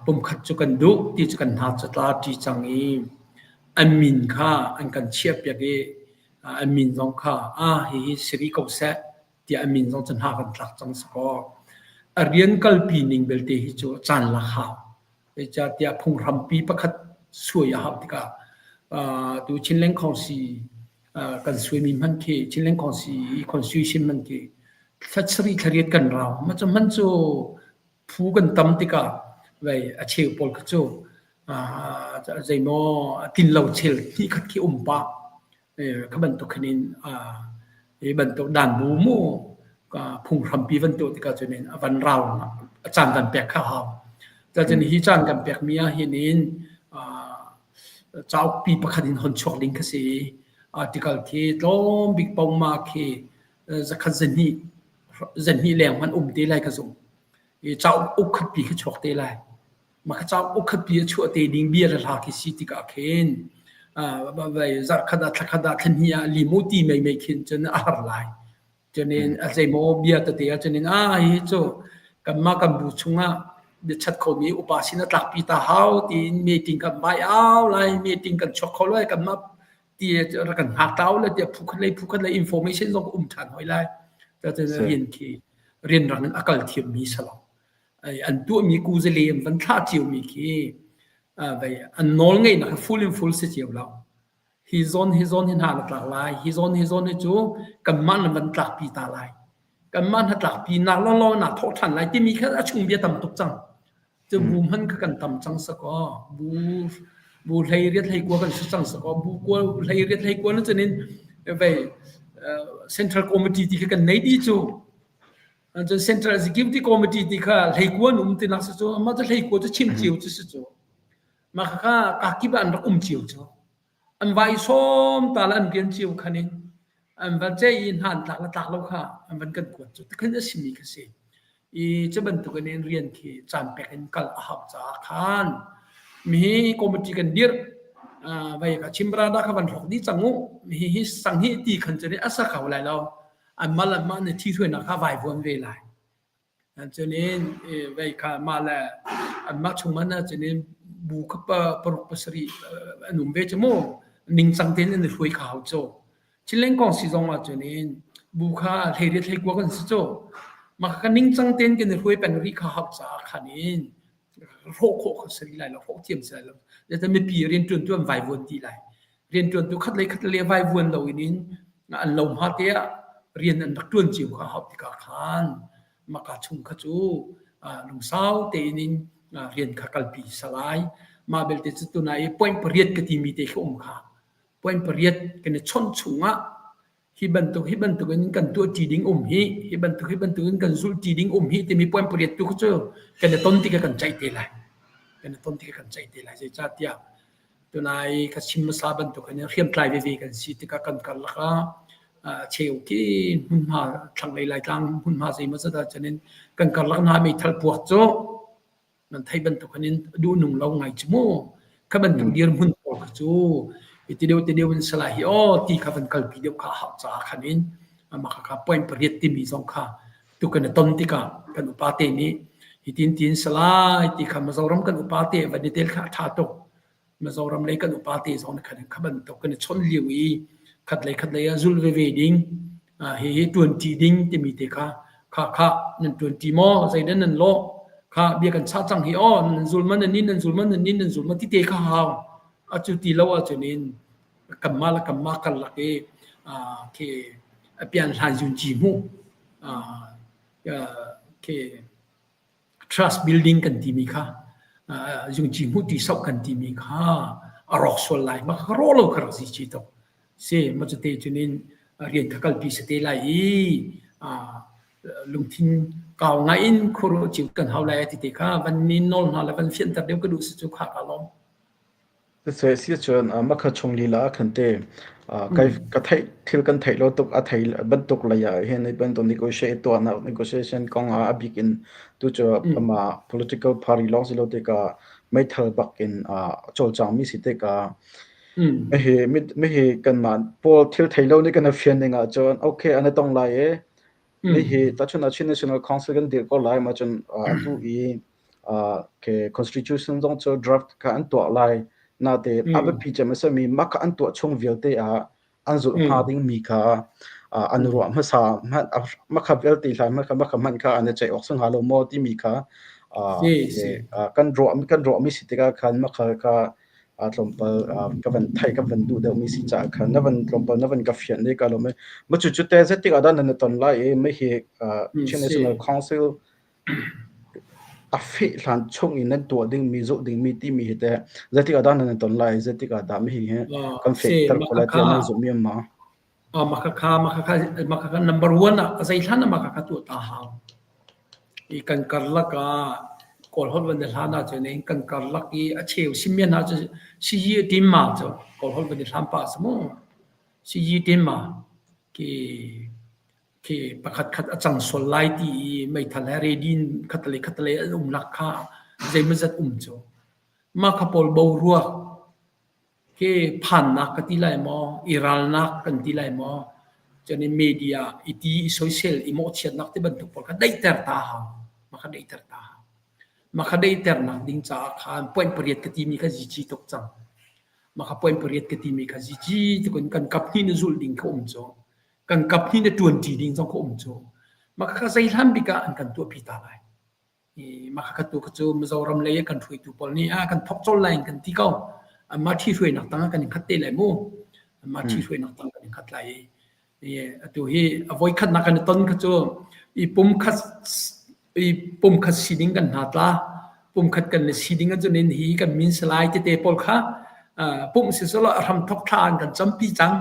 pumkhat cu kan duh ti cu kan hna cu tla ṭi cang i an min kha an kan chiahpiak i an min zong kha ah hihi si rih ko seh tiah a min zong cu hna kan tlak cang si kaw a rian kalpi ning belte hi cu caan lak hau. Zeicahtiah phunghrampi pakhat suai a hauh tikah tu Chinland Council kan suaimi hmanh khi Chinland Council i constitution hmanh khi thla sarih thla riat kan rau. Mah cu hmanh cu phu kan tam tikah vei a cheu pawl kha cu zeimaw tlin lo chel hnih khat khi um pah. Kha bantuk khin in hi bantuk dan bu mu phunghrampi van tuah tikah cun in a van rau a caan kan pek kha hau. Cun hi caan kan pek mi ah hin in cauk pi pakhat in hon chuak ding kha si. Article khi tlawm bik poma khi zakhat zahnih zahnih leng hmanh um te lai ka zumh. I cauk uk khat pi khi chuak te lai. Mah kha cauk uk khat pi a chuah te ding bia le hla khi si tikah khin. Zarhkhat ah thlakhat ah thlahnih ah lim u ti meimei khin cun a har lai. Cunin a zeimaw bia tete ah cunin ah hi cu kanmah kan bu chungah biachat khomi upa sin a tlakpi ta hau tiin meeting kan vai au lai, meeting kan chuak kho lai, kanmah ti rak kan hngak ta u lai tiah phukhat lei phukhat lei information zong um ṭhan hoi lai. Cutin rian khi rianrang in a kal thiammi si lo. An tuahmi kuzale an van thlah ciomi khi an nawl ngeihnak full in full si cio lo. Hi zawn hi zawn hi hna na tlak lai, hi zawn hi zawn hi cu kanmah na van tlakpi ta lai. Kanmah na tlakpi nak lawnglawng naa thawh ṭhan lai timi kha a chung bia tam tuk cang. Cu bu hman kha kan tam cang sakaw. Bu bu hlei riat hlei kua kan si cang sakaw. Bu kua hlei riat hlei kua na cunin vei Central Committee ti kha kan nei dih cu. Cun Central Executive Committee ti kha hlei kua an um tinak si cu. Amah cu hlei kua cu chim cio cu si cu. Mah khakha kakip ah an rak um cio cu. An va i sawm ta le an rian cio khan in an va ceih i hna an tlak le tlak lo kha an van kan kuat cu tikhin a simi kha si. I cu bantuk in rian khi caan pek in kal a hau caah khan mihi committee kan dirh vai ka chimrada kha van hlok dih cang u mihi hi sang hi ti khan cu a sa kho lai lo anmah le anmah nih thi-hruainak kha vai vuan ve lai. Cunin vei kha mah le anmah chung hmanh ah cunin bu kha paruk pasarih an um ve cu mu. Ningcang tein an i hruai kha hau cu. Chinleng kong si zong ah cunin bu kha hleiriat hleikua kan si cu. Mah kha ningcang tein kan i hruai peng rih kha hau caah khan in hrawh khawh kha si rih lai lo, hrawh thiam si lai lo. Zeicahtiah mipi rianṭuantu an vaivuan dih lai. Rianṭuantu khat lei khat lei vaivuan loin in an lohma te ah rian an rak ṭuan cio kha hauh tikah khan maka chung kha cu lungsau tein in rian kha kalpi salai. Mah belte cu tunai i point pariat ka timi te khi um kha. Point pariat kan i chawnh chungah hi bantuk hi bantuk in kan tuah ṭi ding um hi hi bantuk hi bantuk in kan zulh ṭi ding um hi timi point pariat tu cu kan i ton tikah kan ceih te lai. Kan i ton tikah kan ceih te lai. Zeicahtiah Tunai ka chim hmasa bantuk in hriamtlai veve kan si tikah kan karlak ah cheu khi hmunhma thlanglei Laitlang hmunhma zeimawzat ahcun in kan karlak hna meithal puak cu nan theih bantuk in duhnung lo ngai cu mu. Kha bantuk dirhmun pawl kha cu ti deuh ti deuh in salai hi aw ti kha van kalpi deuh kha a hau caah khan in mah kha point pariat timi zong kha tu kan i ton tikah kan upa te nih hitin tin salai ti kha Mizoram kan upa te van i tel kha a ṭha tuk. Mizoram lei kan upa te zong khan kha bantuk kan i chawnh lio i khat lei khat lei ah zul veve ding hihi ṭuanṭi ding timi te kha kha kha nan ṭuanṭi maw zeidah nan lawh kha bia kan chah cang hi aw nan zul ma nan nin nan zul ma nan nin nan zul ma ti te kha hau atu ti lo ahcun in kanmah le kanmah karlak i khi pian hlan zun ci hmuh khi trust building kan timi kha zungci hmuh ti sok kan timi kha a rawk sual lai ma kha rawh lo kha rak si chi tuk si ma cu te cunin rian kha kalpi se te lai i lungthin kau ngai in khuru chiu kan hau lai ti te kha van ni nol hna le van fianter deuh ka duh si cu kha ka lawm. Siseh siahcun makha chung lila ah khan te ka theih thil kan theih lo tuk a thei bantuk lei ah hin hi bantuk negotiate tuahnak negotiation kong ah a bik in tu cu amah political party lawng si lo tikah meithal bak in a cawlcang mi si tikah mihi mihi kanmah pawl thil thei lo nih kan fian ning ahcun okay an i tong lai i mihi tahchun ah Chin National Council kan dir ko lai ma cun atu i constitution zong cu draft kha an tuah lai natein a biapi cem a simi mah kha an tuah chung vialte ah an zulh hnga dingmi kha an ruah hmasa mah kha vialte hlan mah kha mah kha hmanh kha an i ceih awk si hnga lo maw timi kha kan ruah kan ruahmi si tikah khan mah kha kha tlawmpal ka van theih ka van duh deuhmi si caah khan na van tlawmpal na van ka fianh i ka lawm i ma cu cu te zeitik ah dah nan i ton lai i mah hi Chin National Council A feh hlan chung in nan tuah dingmi, zulh dingmi timi hi teh zeitik ah dah nan i ton lai? Zeitik ah dah mihi hi kan fehter khawh lai tiah nan zumh mi ma? Mah khakha number one ah zei hlan ah mah khakha tuah ta hau. I kan karlak ah Kawl holh van i hlan ahcun in kan karlak i a cheu simian hna cu siyi a tim ma cu Kawl holh van i hlan pah a si mu. Siyi tim ma ki khi pakhatkhat a cang sual lai ti i meithal he ready in khattelei khattelei an umnak kha zeimawzat um cu. Mah kha pawl boruak Khi phannak ka ti lai maw, i ralnak kan ti lai maw, cun in media i ti i soisel i mawhchiatnak ti bantuk pawl kha daihter ta hau. Mah kha daihter ta hau. Mah kha daihternak ding caah khan point pariat ka timi kha zici tuk cang. Mah kha point pariat ka timi kha zici tuk in kan kap hnih na zulh ding kha um cu. Kan kap hnih na ṭuanṭi ding zong kha um cu. Mah kha zei hlan bik ah an kan tuahpi ta lai. Mah kha tu cu Mizoram lei kan hruaitu pawl nih ah kan thawk colh lai in kan ti ko. Anmah ṭhihruainak tang ah kan in khat te lai mu. Anmah ṭhihruainak tang kan in khat lai i atu hi a voikhatnak kan i ton kha cu i pumkhat i pumkhat sining kan hna tla. Pumkhat kan le siding ahcun in hi kan min salai tete pawl kha pumh siselaw a hramthawk thla an kan campi cang.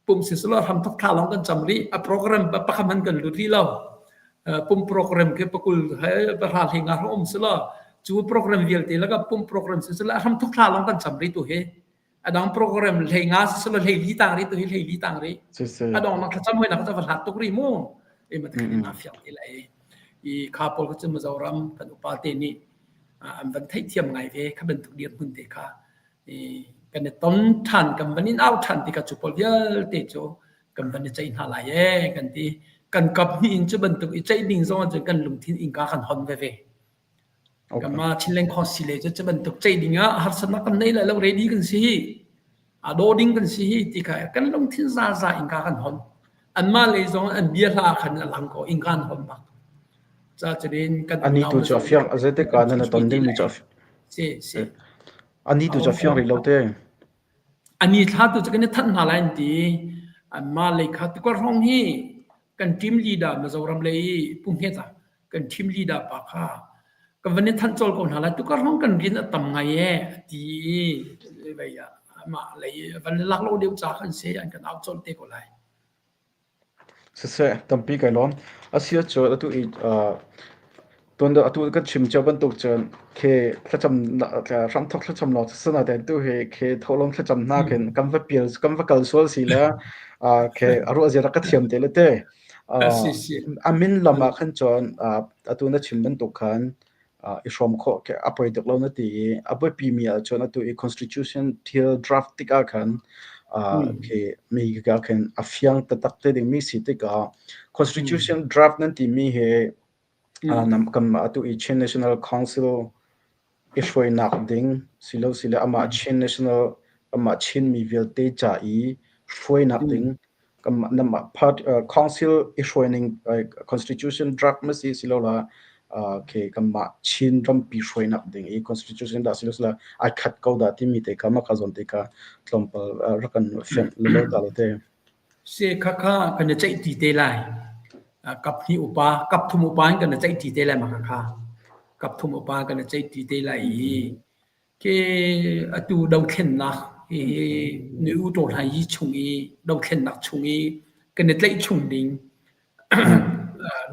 Pum siselaw hramthok thla lawng kan cam rih. A program pakhat hmanh kan lut rih lo. Pum program khi pakul he pahra hlei nga um selaw cu program vialte lakah pum program siselaw hramthok thla lawng kan cam rih tu hi. A dang program hlei nga siselaw hlei li tang rih tu hi hlei li tang rih. A dong nak thlacam hoi nak va hlat tuk rih mu. E ma kan na fiang te lai. I kha pawl kha cu Mizoram kan upa te nih an van theihthiam ngai ve kha bantuk dirhmun te kha kan i ton ṭhan kan van in au ṭhan tikah cu pawl vialte cu kan van i ceih hna lai ee kan ti. Kan kap hnih in cu bantuk i ceih ding zong ahcun kan lungthin innka kan hon veve. Kanmah Chinland Council le cu cu bantuk ceih ding ah harsatnak kan nei lai lo ready kan si hi. A daw ding kan si hi ti kha kan lungthin zaza innka kan hon. Anmah lei zong an bia hla khan a lang ko innka an hon bak. Ca cutin kan Ani tu cu a fiang zeitik ah nan ton ding mi cu Si si. Ani tu cu a fiang rih lo te. Ani thla tu cu kan i thanh hna lai an ti. Anmah lei kha tukuar hrawng hi kan team leader Mizoram lei i Pu Hmet ah kan team leader pa kha kan van i thanh cawl ko hna lai. Tukuar hrawng kan rian a tam ngai ee a ti i vei ah amah lei van lak lo deuh ca khan si an kan au colh te ko lai. Siseh, tampi kai lawm. Asi ahcun atu i tuan deuh atu kan chim cio bantuk cun khi thlacam hramthok thlacam lawng cu sinain tu hi khi tholawm thlacam hna khin kan va pial kan va kal sual si le khi a ruah zia rak ka thiam te le te. A min lam ah khan cun atu na chim bantuk khan i hrawm khawh khi a poi tuk lo na ti i a biapimi ahcun atu i constitution thil draft tikah khan khi mi ka khin a fiang taktak te dingmi si tikah constitution draft nan timi hi nam kan atu i Chin National Council i hruainak ding silo sile amah Chin National amah Chin mi vialte ca i hruainak ding Kanmah party council i hruaining constitution draft ma si silola khi kanmah Chin rampi hruainak ding i constitution dah silo ai khat ko dah timi te kha mah kha zawn te kha tlawmpal rak kan fianh lelo ta lo te. Se kha kha kan i ceih ti te lai. Kap hnih upa, kap thum upa in kan i ceih ti te lai ma kha kha. Kap thum upa kan i ceih ti te lai i Khi atu dothlennak hihi Nu Tawhlan Yi chung i dothlennak chung i kan i tlaih chung ding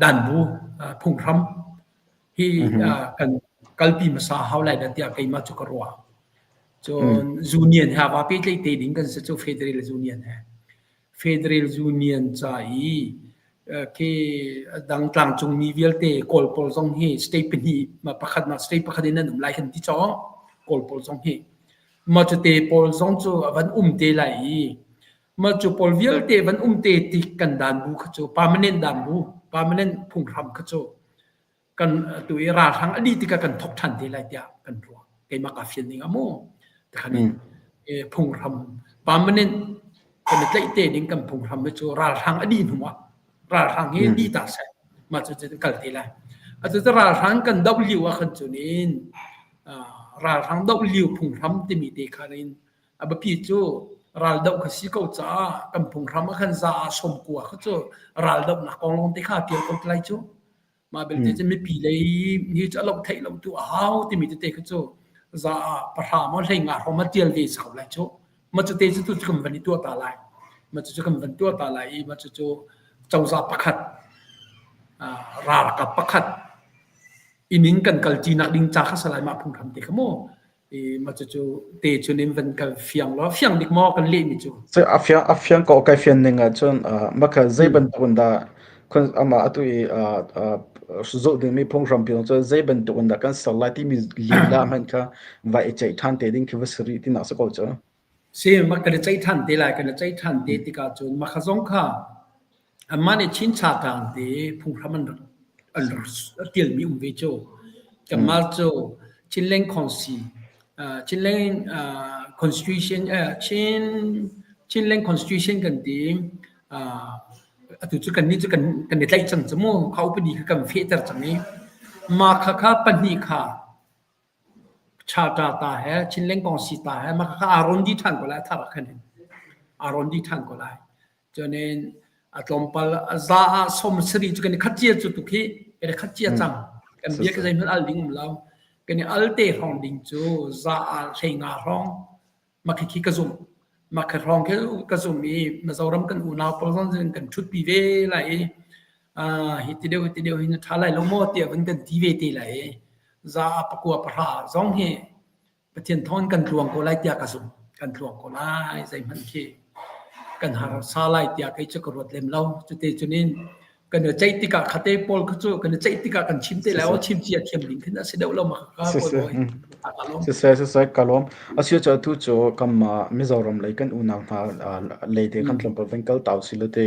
danbu phunghram hi kan kalpi hmasa hau lai dah tiah keimah cu ka ruah. Cun union he aa pehtlaih te ding kan si cu Federal Union he. Federal Union ca i khi dang tlangcungmi vialte Kawl pawl zong hi state pahnih pakhat mah state pakhat in an um lai kan ti cawk Kawl pawl zong hi mah cu te pawl zong cu a van um te lai i mah cu pawl vialte van um te tik kan dan bu kha cu permanent dan bu permanent phunghram kha cu kan tu i ralhrang a dih tikah kan thok ṭhan te lai tiah kan ruah. Keimah kaa fian ning ah mu. Tikhan in phunghram permanent kan i tlaih te ding kan phunghram hi cu ralhrang a dih hnu ah ralhrang hi dih ta seh mah cu cu kal te lai. Atu cu ralhrang kan doh lio ah khan cun in ralhrang doh lio phunghram timi te khan in a biapi cu raldoh kha si ko caah kan phunghram ah khan za ah sawm kua kha cu raldohnak kong lawng te kha tial ko te lai cu. Mah belte cu mipi lei hi cu a loh theih lo tu a hau timi tete kha cu za ah pahra maw hlei nga hrawng ma tial ve si ko lai cu. Ma cu te cu tu kan van i tuah ta lai. Ma cu cu kan van tuah ta lai i ma cu cu cozah pakhat ralkap pakhat inn in kan kal ṭinak ding ca kha si lai mah phunghram te kha mu. I mah cucu te cun in van kal fiang law fiang dik maw kan lehmi cu? A fiang a fiang ko kai fian ning ahcun mah kha zei bantuk in dah amah atu i zulh dingmi phunghrampi cu zei bantuk in dah kan ser lai timi lila hmanh kha va i ceih ṭhan te ding khi va si rih tinak si ko cu. Si mah kan i ceih ṭhan te lai. Kan i ceih ṭhan te tikah cun mah kha zong kha anmah nih Chincha tlang te phunghram an rak an rak ṭialmi um ve cu. Kanmah cu Chinland Council, Chinland Constitution, Chin Chinland Constitution kan ti. Atu cu kannih cu kan kan i tlaih cang cu mu. Kha upadi kha kan fehter cang i mah khakha pahnih kha Charter ta he Chinland Kongsi ta he mah khakha aa rawn dih ṭhan ko lai. A thar ah khan hin aa rawn dih ṭhan ko lai. Cunin a tlawmpal a za ah 70 cu kan i khat cia cu tuk hi kan i khat cia cang. Kan bia ka zeihmanh al ding um lo. Kan i al te hrawng ding cu za ah 15 hrawng mah khikhi ka zumh. Mah khi hrawng khi ka zumh i Mizoram kan unau pawl zong kan ṭhutpi ve lai i hi ti deuh hi ti deuh hin a ṭha lai lo maw tiah vun kan ti ve te lai i za ah pakua pahra zong hi Pathian thawng in kan tluang ko lai tiah ka zumh. Kan tluang ko lai zeihmanh khi kan harsa lai tiah kei cu ka ruat lem lo. Cute cunin kan i ceih tikah khate pawl kha cu kan i ceih tikah kan chim te lai aw chim cia thiam ding khin a si deuh lo ma ka kawi bawi. A ka lawm. Siseh siseh ka lawm. Asio cu atu cu kanmah Mizoram lei kan unau hna lei te kan tlawmpal van kal tau si lo te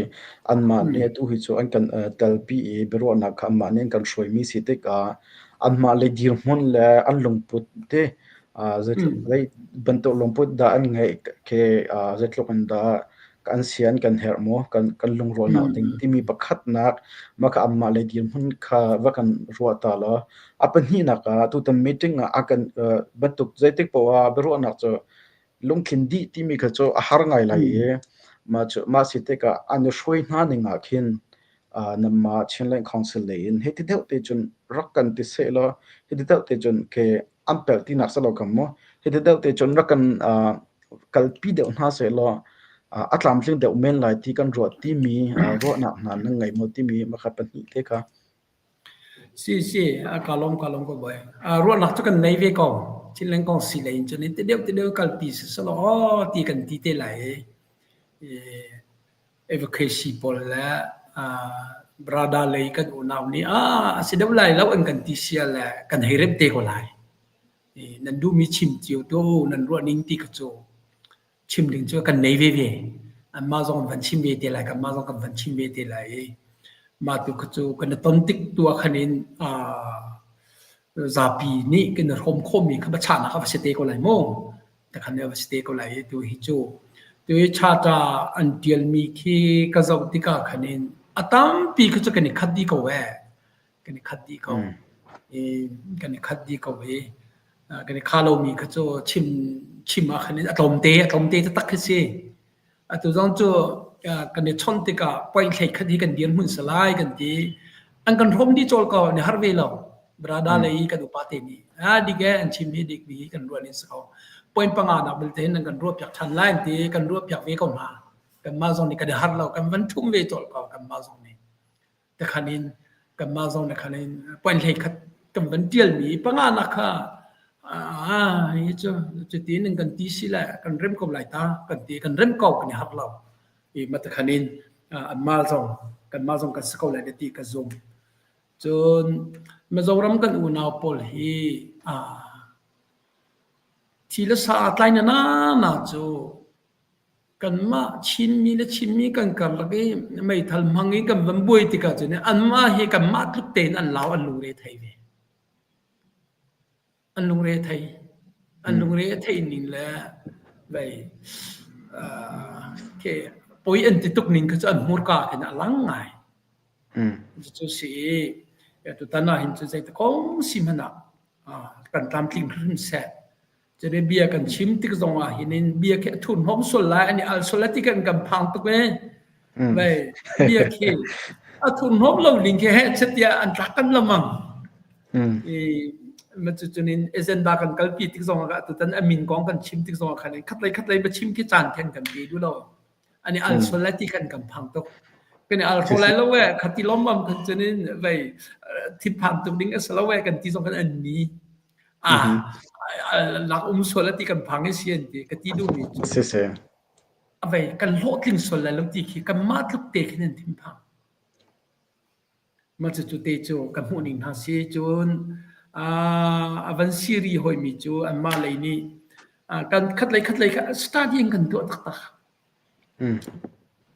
anmah nih atu hi cu an kan telpi i biaruahnak kha anmah nih an kan hruaimi si tikah anmah lei dirhmun le an lungput te zeitluk zei bantuk lungput dah an ngeih khi zeitluk in dah kan sian kan herh maw kan kan lungrualnak ding timi pakhatnak mah kha anmah lei dirhmun kha va kan ruah ta law a pahnihnak ah tutan meeting ah a kan bantuk zeitik poah ah biaruahnak cu lungthin dih timi kha cu a har ngai lai i mah cu mah si tikah an i hruai hna ning ah khin nanmah Chinland Council lei in hiti deuh te cun rak kan ti seh law hiti deuh te cun ke an pelh tinak si lo kam mu hiti deuh te cun rak kan kalpi deuh hna seh law a tlamtling deuh men lai ti kan ruah timi ruahnak hna nan ngei maw timi makha pahnih te kha. Si si, ka lawm ka lawm ko bawi. Ruahnak cu kan nei ve ko. Chinland kong si lei in cun ti deuh ti deuh kalpi si selaw aw ti kan ti te lai i advocacy pawl le brother lei kan unau nih ah a si deuh lai lo an kan ti sia le kan hei remh te ko lai. Nan duhmi chim cio tu nan ruah ning ti kha cu chim ding cu kan nei veve. Anmah zong an van chim ve te lai, kanmah zong kan van chim ve te lai i mah tu kha cu kan i ton tik tu ah khan in zapi nih kan i hrawm khawhmi kha biachahnak a va si te ko lai mu. Takhan a va si te ko lai i tu hi cu tu hi charter an ṭialmi khi ka zoh tikah khan in a tampi kha cu kan i khat dih ko ee. Kan i khat dih ko. I kan i khat dih ko i kan i khah lomi kha cu chim chim ah khan a tlawmte a tlawmte taktak khi si. Atu zong cu kan i chawnh tikah point hlei khat hi kan dirhmun si lai kan ti. An kan hrawm dih cawl ko, an i harh ve lo. Brada lei kan upa te nih ah dik e an chim hi dik mi kan ruah ning si ko. Point panga nak belte hin an kan ruah piak ṭhan lai an ti, kan ruah piak ve ko hna. Kanmah zong nih kan i harh lo, kan van ṭhum ve cawl ko kanmah zong nih. Takhan in kanmah zong na khan in point hlei khat kan van ṭialmi panga nak kha ah hi cu cutin in kan ti si le kan rem ko lai ta kan ti kan rem ko kan i harh lo i matakhan in anmah zong kanmah zong kan si ko lai ti ka zum. Cun Mizoram kan unau pawl hi thi le sa tlai na na cu Kanmah Chinmi le Chinmi kan karlak i meithal hmang in kan van buai tikah cun anmah hi kanmah tluk tein an lau an lungre thei ve. An lungre thei. An lungre a theih ning le vei uh, poi an ti tuk ning kha cu an hmurka khin a lang ngai. Cucu si i tutan ah hin cun zeiti kong si hmanh ah kan tlamtling hrim seh. Cun bia kan chim tik zong ah hin in bia khi a thurhnawm sual lai an i al sual lai ti kan kan phang tuk ee. Vei bia khi a thurhnawm lo ning khi heh tiah an tlak kan lamang. I ma cu cun in agenda kan kalpi tik zong ah tutan a min kong kan chim tik zong ah khan khatlei khatlei ba chim khi caan then kan pe du lo. An i al sual lai ti kan kan phang tuk. Kan i al hro lai lo ee khati lawmmam khan cun in vei thinphang tuk ding a si lo ee kan ti zong kan an ni. Ah, lak um sual a ti kan phang i si an ti ka ti duhmi cu. Siseh. A vei kan hlawhtling sual lai lo ti khi kanmah tluk te khin an thinphang. Mah cucu te cu ka hmuh ning hna si cun a van siri hoimi cu anmah lei nih Kan khatlei khatlei kha study in kan tuah taktak.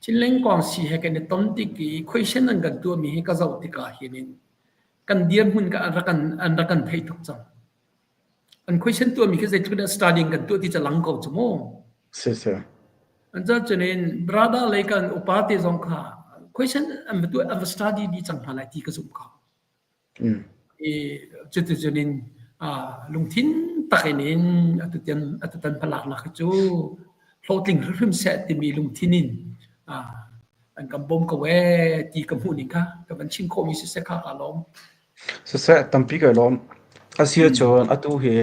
Chinleng Kawngsi he kan i ton tik i question an kan tuahmi hi ka zoh tikah hin in kan dirhmun ka an rak kan an rak kan theih tuk cang. An question tuahmi khi zeitluk in study in kan tuah ti cu lang ko cu mu. Si si. An ca cun in brother lei kan upa te zong kha question an va tuah an va study dih cang hna lai ti ka zumh ko. I cuticun in lungthin tak in in atutan atutan hmalaknak hi cu hlawhtling hrimhrim seh timi lungthin in an kan bawm ko ee ti ka hmuh ning kha ka van chim khawhmi siseh kha kaa lawm. Siseh tampi kai lawm. A si ahcun atu hi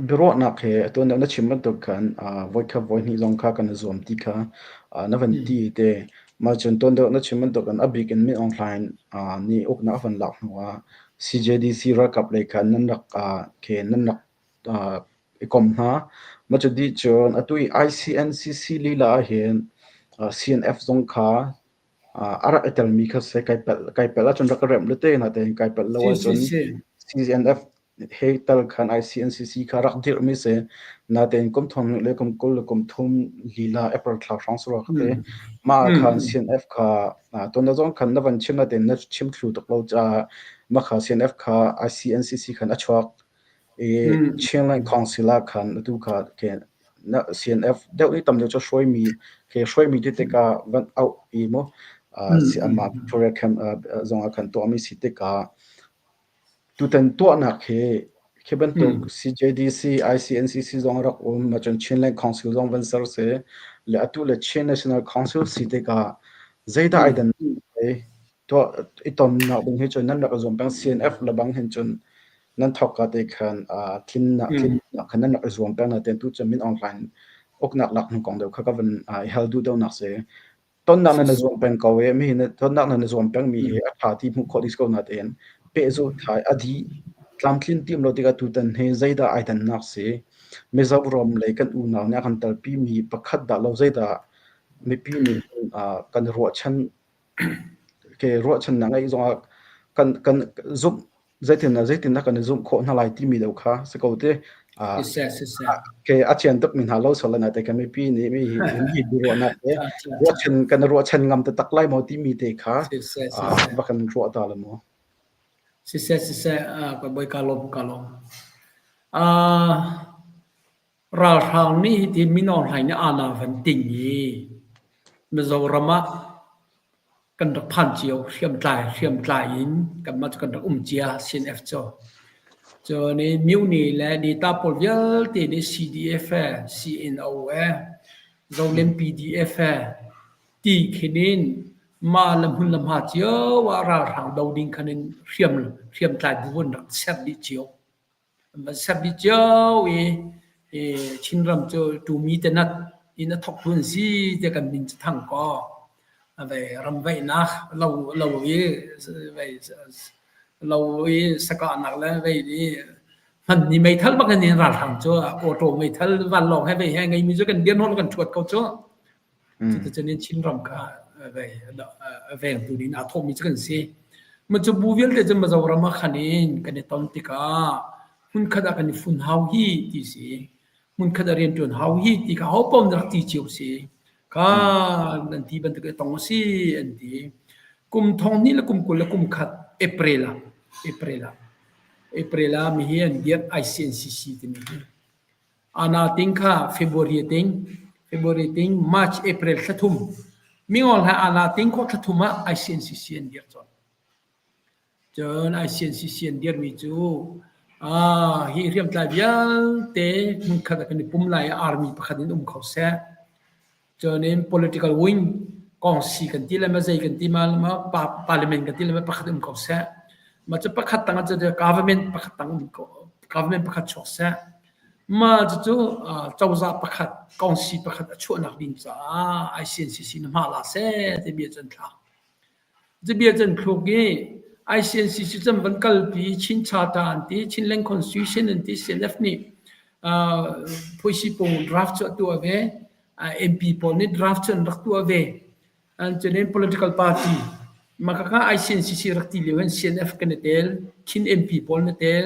biaruahnak he atu na chim bantuk khan voikhat voihnih zong kha kan i zuam ti kha na van ti te. Mah cun tuan deuh na chim bantuk in a bik in Min Aung Hlaing nih uknak a van lak hnu ah CJDC ralkap lei khan nan rak ke nan rak i kom hna. Mah cu dih cun atu i ICNCC lila ahhin CNF zong kha a rak i telmi kha si. Kai palh kai palh ahcun rak ka remh lete natein kai palh lo ahcun CNF he tal khan ICNCC kha rak dirhmi si. Natein kum thong hnih le kum 20 le kum thum lila April thla hrawng si rua ka ti. Mah ah khan CNF kha tuan zong khan na van chim natein na chim thlu tuk lo caah mah kha CNF kha ICNCC khan a chuak. I Chinland Council ah khan atu kha na CNF deuh nih tam deuh cu hruaimi ke hruaimi ti tikah van auh i mu amah Victoria Camp zong ah khan tuahmi si tikah tutan tuahnak hi khi bantuk CJDC ICNCC zong rak um cun Chinland Council zong van ser si le atu le Chin National Council si tikah zeidah ai dan tuah i tonnak ding hi cun nan rak i zuam peng CNF le bang hin cun nan thawk ka te khan tlinnak tlinnak khan nan rak i zuam peng na ten tu cun Min Aung Hlaing uknak lak hnu kong deuh kha ka van i hal duh deuh nak si tonnak nan i zuam peng ko i mi tonnak nan i zuam peng mi hi a tha ti hmuh khawh dih ko na tein pehzulh thai a dih tlamtlin tim lo tikah tutan hi zeidah ai dannak si Mizoram lei kan unau nih a kan telpi mi pakhat dah lo zeidah mipi nih kan ruahchan Ke ruahchannak ngeih zongah kan kan zumh zeitin zeitindah kan i zumh khawh hna lai timi deuh kha si ko te. Siseh, siseh. Ke a cian tuk mi hna lo sal na te kan mipi nih mi hi mi ruahnak te ruahchan kan ruahchan ngam te tak lai maw timi te kha Siseh, siseh. va kan ruah ta le maw. Siseh, siseh. Ka boi ka lawm ka lawm. Ralhrang nih hiti Min Aung Hlaing nih aana van ting i Mizoram ah kan rak phan cio, hriamtlai hriamtlai in kanmah cu kan rak um cia CNF cu. Cun i Myone le Neta pawl vialte nih CDF he CNO he Zolen PDF he ti khin in mah le hmun le hma cio ah ralhrang do ding khan in hriam hriamtlai bu an rak ser dih cio. An van ser dih cio i Chinram cu tumi te nat in a thawktu an si tiah kan min cu thang kaw vei ramvaihnak lo lo i vei lo i sakahnak le vei i hman ni meithal bak in ralhrang cu auto meithal vanlawng he vei he ngeimi cu kan dirhmun kan ṭhuat ko cu. Cuticun in Chinram kha a vengtu ding aa thawhmi cu kan si. Mah cu bu vialte cu Mizoram ah khan in kan i ton tikah hmunkhat ah kan i fun hau hi ti si. Hmunkhat ah rianṭuan hau hi ti kha ho paoh nih rak ti cio si. Kha nan ti bantuk i tong a si an ti. Kum thong hnih le kum 20 le kum khat April ah April ah April ah mihi an dirh ICNCC timi hi. Ana ting kha February ting, February ting, March, April thla thum. Mingawl hla ana ting khawh thla thum ah ICNCC an dir colh. Cun ICNCC an dirmi cu ah hi hriamtlai vialte hmunkhat ah kan i pum lai i army pakhat in um kho seh. Cun in political wing kongsi kan ti le ma zei kan ti ma ma parliament kan ti le ma pakhat um ko seh. Ma cu pakhat tang ah government pakhat tang um ko government pakhat chuak seh. Ma cu cozah pakhat kongsi pakhat a chuahnak ding caah ICNCC na hma la seh ti bia cu an thlak. Cabia cu an thluk i ICNCC cu an van kalpi Chin Charter an ti, Chinland Constitution an ti, CNF nih phuisipung draft cu a tuah ve. MP pawl nih draft cu an rak tuah ve. Cun in political party mah khakha ICNCC rak ti lio hin CNF kan i tel, Chin MP pawl na tel.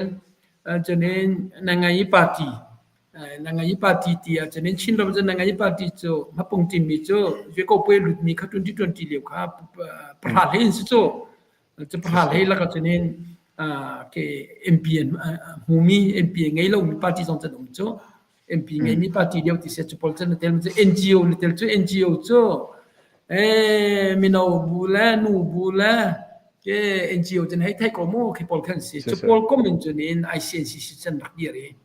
Cun in Nangai party. Nangayi party ti ahcun in Chinram cu Nangayi party cu hmapung timi cu Vekopue lutmi kha 2020 lio kha pahra hlei in si cu. Cu pahra hlei lak ahcun in ke MP an hmumi MP a ngei lomi party zong can um cu. MP ngeimi party deuh ti se cu pawl can na tel cu NGO na tel cu NGO cu mino bu le nu bu le ke NGO cun hei thei ko mu khi pawl khan si. Cu pawl kom in cun in ICNCC can rak dir i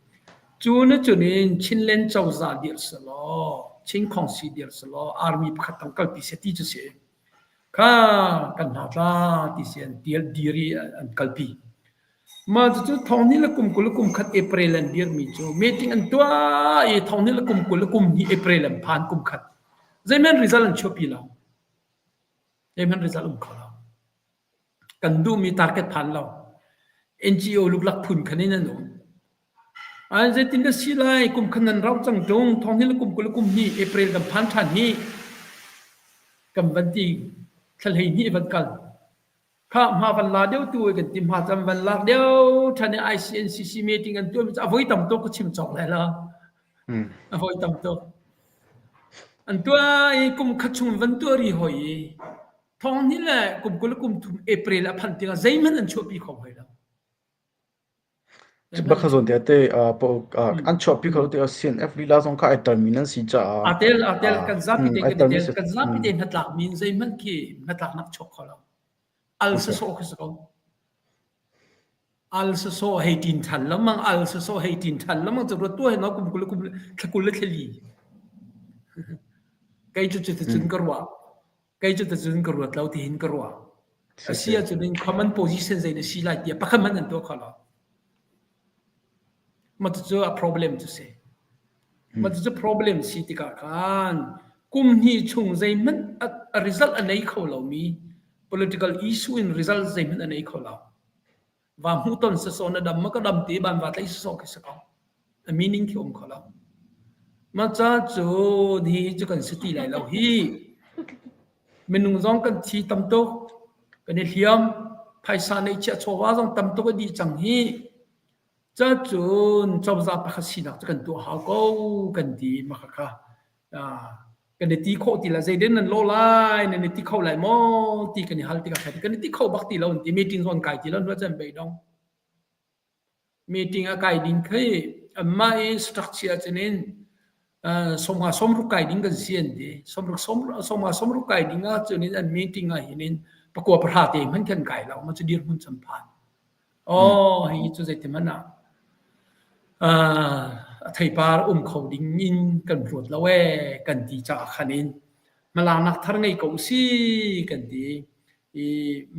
Cu na cun in Chinland cozah dirh selaw, Chin Khawngsi dirh selaw, army pakhat tang kalpi seh ti cu si. Kha kan hna tla ti si an tial dir i an kalpi. Mah cucu thonghnih le kum 20 le kum khat April an dirmi cu meeting an tuah i thonghnih le kum 20 le kum hnih April an phan kum khat. Zeihmanh result an chuahpi lo. Zeihmanh result um kho lo. Kan duhmi target phan lo. NGO luklak phun khan in an um. Ai zeitin dah si lai kum khan nan rauh cang ṭung thong ni le kum 20 le kum hnih April kan phan ṭhan hi kan van ti thla 12 van kal. Kha hma van la deuh tu kan ti hma cam van lak deuh ṭhan i ICNCC meeting an tuah mi cu a voi tam tuk ka chim cawk lai lo. A voi tam tuk. An tuah i kum khat chung van tuah ri hoi i Thong hnih le kum 20 le kum thum April a phanh tikah zeihmanh an chuahpi kho hoi lo. Bak kha zawn te te an chuahpi kho te CNF lila zong kha ai telmi nan si caah a tel a tel kan zapi te kan tel kan zapi te hnatlak mi zeihmanh khi hnatlaknak chuak kho lo. Al sawsawh khi si ko. Al sawsawh hei tin than lengmang al sawsawh hei tin than lengmang cu ruat tuah he no kum 20 kum thla 20 le thla li. Kei cu cuticun ka ruah. Kei cu tacun ka ruat lo tihin ka ruah. A si ahcun in common position zei na si lai tiah pakhat hmanh an tuah kho lo. Mah cucu a problem cu si. Mah cucu problem si tikah khan kum hnih chung zeihmanh a result a nei kho lomi political issue in result zeihmanh a nei kho lo. Va hmuhton sawsawh na dam ma ka dam ti ban va tlaih sawsawh khi si ko. A meaning khi um kho lo. Mah ca cu hi cu kan si ti lai lo hi. Minung zong kan thi tam tuk. Kan i hliam. Phaisa neihchiah chawva zong tam tuk a dih cang hi. Ca cun cozah pakhat sinak cu kan tuah hau ko kan ti mah kha kan i ti khawh ti la zeiden nan lo lai nan i ti kho lai maw ti kan i hal tikah kan i ti kho bak ti lo ti meeting zon kai ti lo hnu cun beidong meeting a kai ding khi anmah i structure cun in 50 60 kai ding kan si an ti 60 50 60 kai ding ah cun in an meeting ah hin in pakua pahra te hmanh kan kai lo ma cu dirhmun cam phan Oh, hi cu zeiti hmanh ah a theipar um kho ding in kan ruat lo ee kan ti caah khan in hmalaknak thar ngei ko usih kan ti i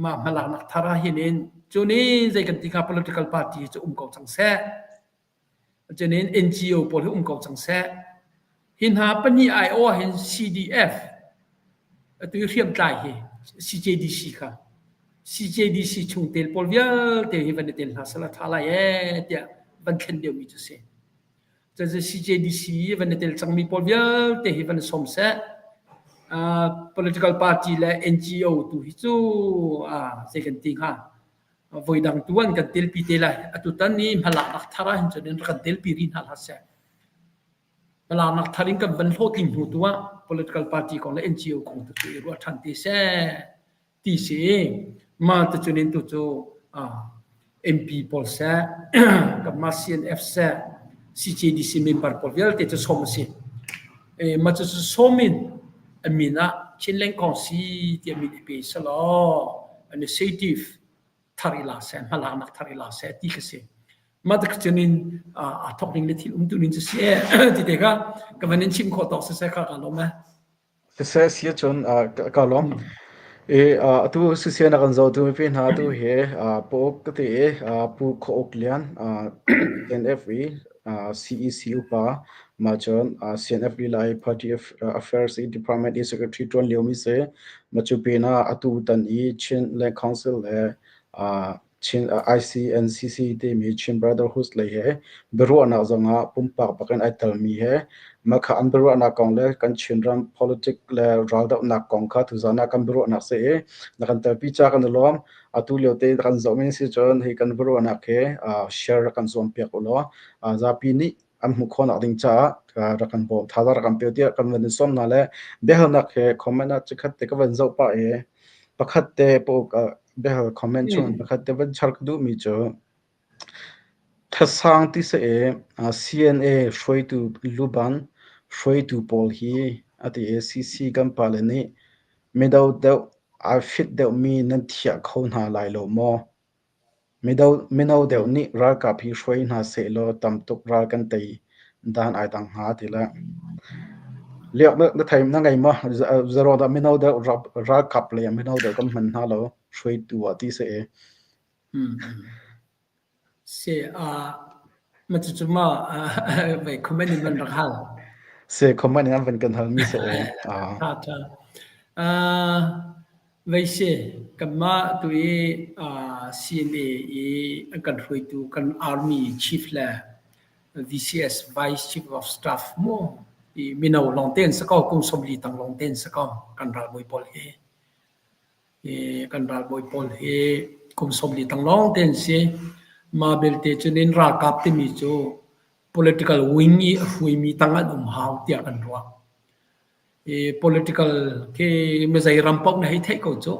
mah hmalaknak thar ah hin in cu nih zei kan ti hnga political party cu um ko cang seh. Cun in NGO pawl hi um ko cang seh. Hi hna pahnih aiawh ah hin CDF atu i hriamtlai hi CJDC kha CJDC chungtel pawl vialte hi van i tel hna sehla ṭha lai ee tiah van thlen deuhmi cu si. Cun CJDC i van i tel cangmi pawl vialte hi van i sawm seh. Political party le NGO tu hi cu zei kan ti hnga voidang tu an kan telpi te lai. Atutan i hmalaknak thar ah hin cun in rak kan telpi rih hna hlah seh. Hmalaknak thar in kan van hlawhtling hnu tu ah political party kong le NGO kong tu cu i ruah ṭhan te seh ti si. Mah ticun in tu cu MP pawl seh, kanmah CNF seh, CJDC member pawl vialte cu sawm a si. Mah cu sawm in a min ah Chinland Council tiah min i pe selaw initiative thar i la seh, hmalaknak thar i la seh ti khi si. Mah tik cun in aa thawk ding le thil um tu ning cu si ee ti te kha ka van in chim khawh tawk siseh kha ka lawm ee. Siseh si ahcun ka lawm. I atu siseh na kan zohtu mipi hna tu hi Pu Uk ka ti i Pu Khaw Uk Lian NF i CEC upa mah cun CNF lila i Party Affairs i Department i Secretary ṭuan liomi si. Mah cu pinah atu tan i Chin Land Council le Chin ICNCC timi Chin Brotherhood lei he biaruahnak zongah pumpak bakin ai telmi he mah kha an biaruahnak kong le kan Chinram politic le raldohnak kong kha tuzan ah kan biaruahnak si i na kan telpi ca kan i lawm. Atu lio te kan zohmi si cun hi kan biaruahnak hi share kan zuam piak u law zapi nih. an hmuh khawhnak ding caah rak kan bawm thazaang rak kan pe tiah kan van in sawm hna le biahalnak he comment ah chikkhat te ka van zoh pah i pakhat te pauk biahal comment chung pakhat te van char ka duhmi cu Thasang ti seh i CNA hruaitu luban hruaitu pawl hi a ti i CC kan pale nih mido deuh aa fit deuhmi nan thiah kho hna lai lo maw? Mino deuh nih ralkap hi hruai hna sehlaw tamtuk ral kan tei dan ai dang hnga ti le. Liak na thei na ngei maw? Zeruang dah mino deuh ralkap lei ah mino deuh kan hman hna lo hruaitu ah ti seh i. Si ma cucu maw vei comment in van rak hal. Si comment in an van kan hal mi si e. Tha tha. Vei si kanmah tu i CNA i an kan hruaitu kan army chief le VCS Vice Chief of Staff mu i mino lawng te an si ko kum 40 tang lawng te an si ko kan ralbawi pawl hi. Kan ralbawi pawl hi kum 40 tang lawng te an si. Mah belte cun in ralkap timi cu political wing i a hruaimi tang an um hau tiah kan ruah. I political khi mizei ram paoh na hei theih ko cu.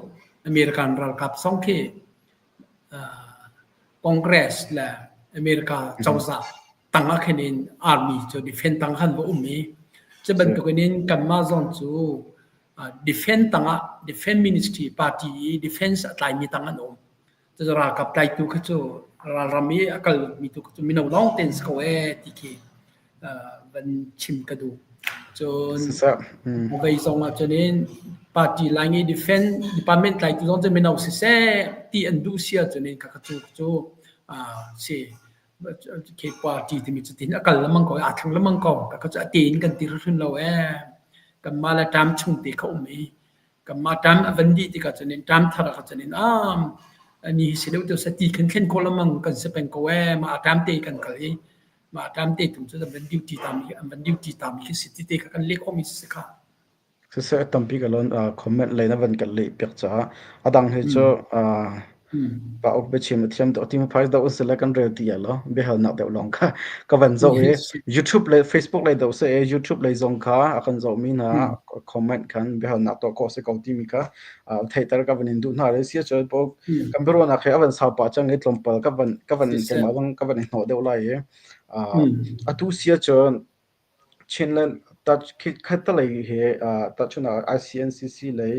American ralkap zong khi Congress le America cozah tang ah khin in army cu defend tang khan va um i cu bantukin in kanmah zong cu defend tangah defend ministry party i defense a tlaimi tang an um. Cucu ralkap tlaitu kha cu ralram i a kalmi tu kha cu mino lawng te an si ko ee ti khi van chim ka duh. Cun vei zong ah cun in party line i defend department tlaitu zong cu mino siseh ti an duh si ahcun in khakha cu cu si khi party timi cu tin a kal lengmang ko aa thleng lengmang ko khakha cu a te in kan ti hrimhrim lo ee kanmah le term chung te kha um i kanmah term a van dih tikah cun in term thar ah cun in um ni hi si deuh deuh seh ti khin thlen khawh lengmang kan si peng ko ee mah a term te kan kal i mah term te tung cu an van duty tami an van duty tami khi si ti te kha kan leh khawhmi si kha. Siseh tampi ka lon comment lei na van kan leh piak caah a dang hi cu pa uk biachim a thiam tuk ti phai do se le kan rel ti lo biahalnak deuh lawng kha ka van zoh i YouTube le Facebook lei do se YouTube lei zong kha a kan zoh mi hna comment khan biahalnak tuah khawh si ko timi kha theihter ka van in duh hna le sia cun po kan biaruahnak he a van sau pah cang i tlawmpal ka van ka van keimah zong ka van i hnawh deuh lai i atu sia cun Chinland khattelei he tahchunhnak ah ICNCC lei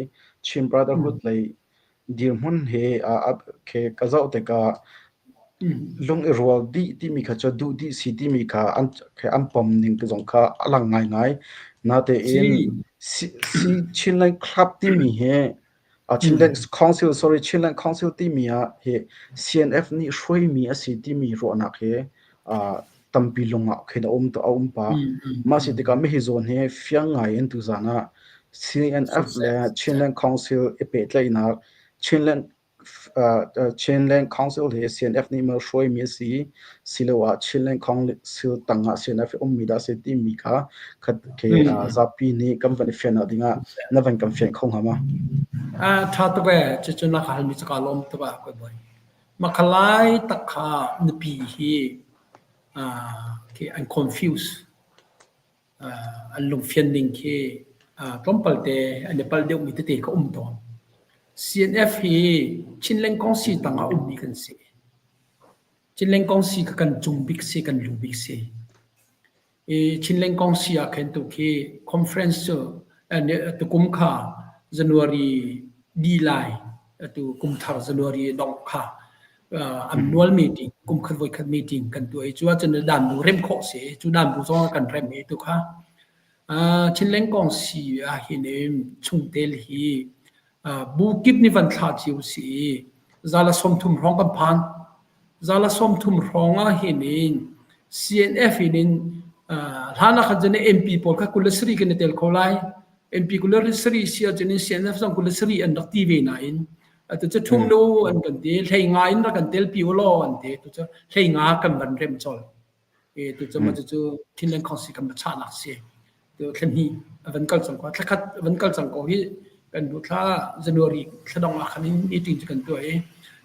Chin Brotherhood lei dirhmun he khi ka zoh tikah lung i rual dih timi kha cu duh dih si timi kha an pom ning zong kha a lang ngaingai. Natein Chinland Club timi hi Chinland Council sorry Chinland Council timi ah hi CNF nih hruaimi a si timi ruahnak hi tampi lung ah khin a um a um pah. Mah si tikah mihi zawn hi fiang ngai in tuzan ah CNF le Chinland Council i pehtlaihnak Chinland Chinland Council hi CNF nih maw hruaimi a si siloah Chinland Council tangah CNF i ummi dah a si timi kha khat khi zapi nih kan van i fiannak dingah na van kan fianh kho hnga ma? Ṭha tuk ee. Cucu na ka halmi cu kaa lawm tuk ah kawi bawi. Makhalai tak kha nupi hi khi an confuse. An lungfian ning khi tlawmpal te an i palh deuhmi tete kha um tawn. CNF hi Chinland Kongsi tangah ummi kan si. Chinland Kongsi kha kan cung bik si, kan lu bik si. I Chinland Kongsi ah khin tu khi conference cu tukum kha January dih lai atu kum thar January dongh kha annual meeting kum khat voi khat meeting kan tuah i cu ahcun dan bu rem khawh si cu dan bu zong ah kan rem i tu kha Chinland Kongsi ah hin chungtel hi bu kip nih van thlah cio si i zala 30 hrawng kan phan zala 30 hrawng ah hin in CNF in in hlan ah khan cun MP pawl kha 27 kan i tel kho lai MP 27 si ahcun in CNF zong 27 an rak ti ve nain atu cu thum nu an kan ti hlei nga in rak kan tel pi ulaw an ti tu cu hlei nga kan van rem chol e tu cu ma cu Chinland Council kan chahnak si tu thla van kal cang ko thlakhat van kal cang ko hi kan bu thla January thladong ah khan in meeting cu kan tuah i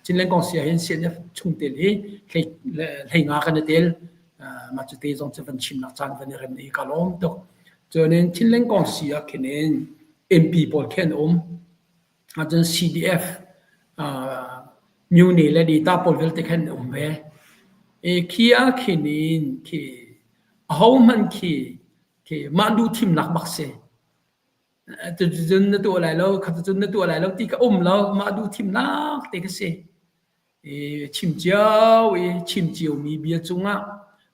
Chinland Council hin CNF chungtel hi hlei nga kan i tel. Mah cu te zong cu van chimnak caan van i rem i ka lawm tuk. Cun Chinland kong si ah khin in MP pawl khi an um. Ahcun CDF myone le data pawl vialte khan an um ve. Khi ah khin in khi ahohmanh khi khi mah duh thimnak bak si. Cuticun na tuah lai lo, khaticun na tuah lai lo ti kha um lo. Mah duh thimnak te kha si. I chim cio i chim ciomi bia cungah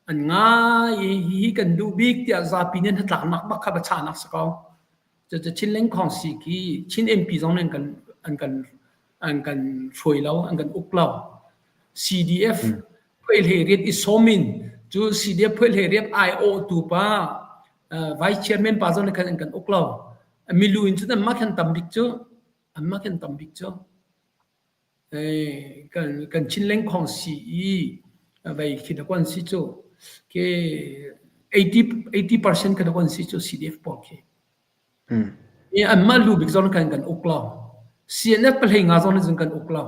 an ngai i hihi kan duh bik tiah zapi nih hnatlaknak bak kha biachahnak si ko. Cucu Chinland Council khi Chin MP zong nih an kan an kan an kan hruai lo, an kan uk lo. CDF phuaihlei riat i sawm in cu CDF phuaihlei riat aiawhtu pa Vice Chairman pa zong nih khan an kan uk lo. Milu in cun anmah khan tam bik cu anmah khan tam bik cu. Kan Chinland Council i vei khi na kuan si cu ke 80% kha na kuan si cu CDF pawl khi. Anmah lu bik zong kan kan uk lo. CNF pahlei nga zong nih cun kan uk lo.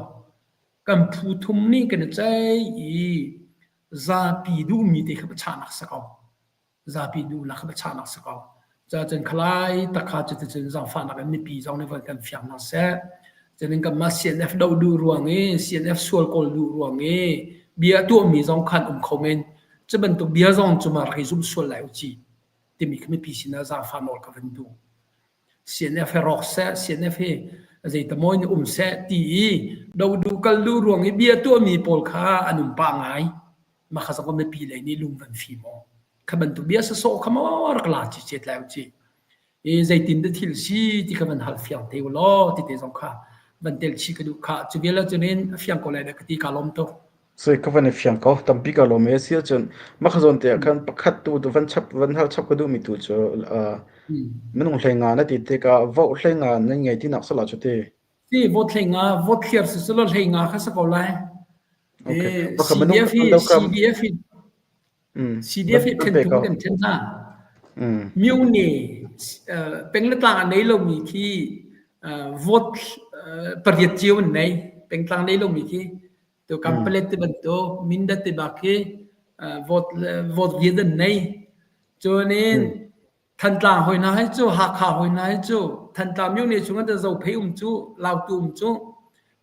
Kan phu thum nih kan i ceih i zapi duhmi te kha biachahnak si ko. Zapi duhnak kha biachahnak si ko. Cun khalai takha cu ticun zaangfahnak in mipi zong nih van kan fiang hna seh. Cun kanmah CNF doh duh ruang i CNF sual kawl duh ruang i bia tuahmi zong khan um kho men. Cu bantuk bia zong cu ma rak i zumh sual lai u ci timi kha mipi sinah zaangfah nawl ka van duh. CNF hi rawk seh, CNF hi zeitamaw in um seh ti i do duh kal duh ruang i bia tuahmi pawl kha an um pah ngai. Mah kha zong mipi lei nih lung van fim aw. Kha bantuk bia sasawh kha maw rak la ci cet lai u ci. I zeitin dah thil si ti kha van hal fiang te u law ti te zong kha van tel chih ka duh kha. Cu vial ahcun in a fiang ko lai dah ka ti ka lawm tuk. Sui ka van i fiang ko tampi ka lawm e si ahcun mah kha zawn te ah khan pakhat tu tu van chap van hal chap ka duhmi tu cu minung hlei nga na ti tikah vote hlei nga nan ngei tinak sala cu ti. Si vote hlei nga vote thliar si selaw hlei nga kha si ko lai. Okay. Pakhat minung CDF hi CDF hi CDF hi then thum kan then hna. Myone peng le tlang a nei lomi khi vote pariat cio an nei. Pengtlang nei lomi khi to Kampalet ti bantuk Mindat ti bak khi vote vote riat an nei. Cun in Thantlang hoi hna hi cu Hakha hoi hna hi cu Thantlang myone chung an Zophei um cu Lautu um cu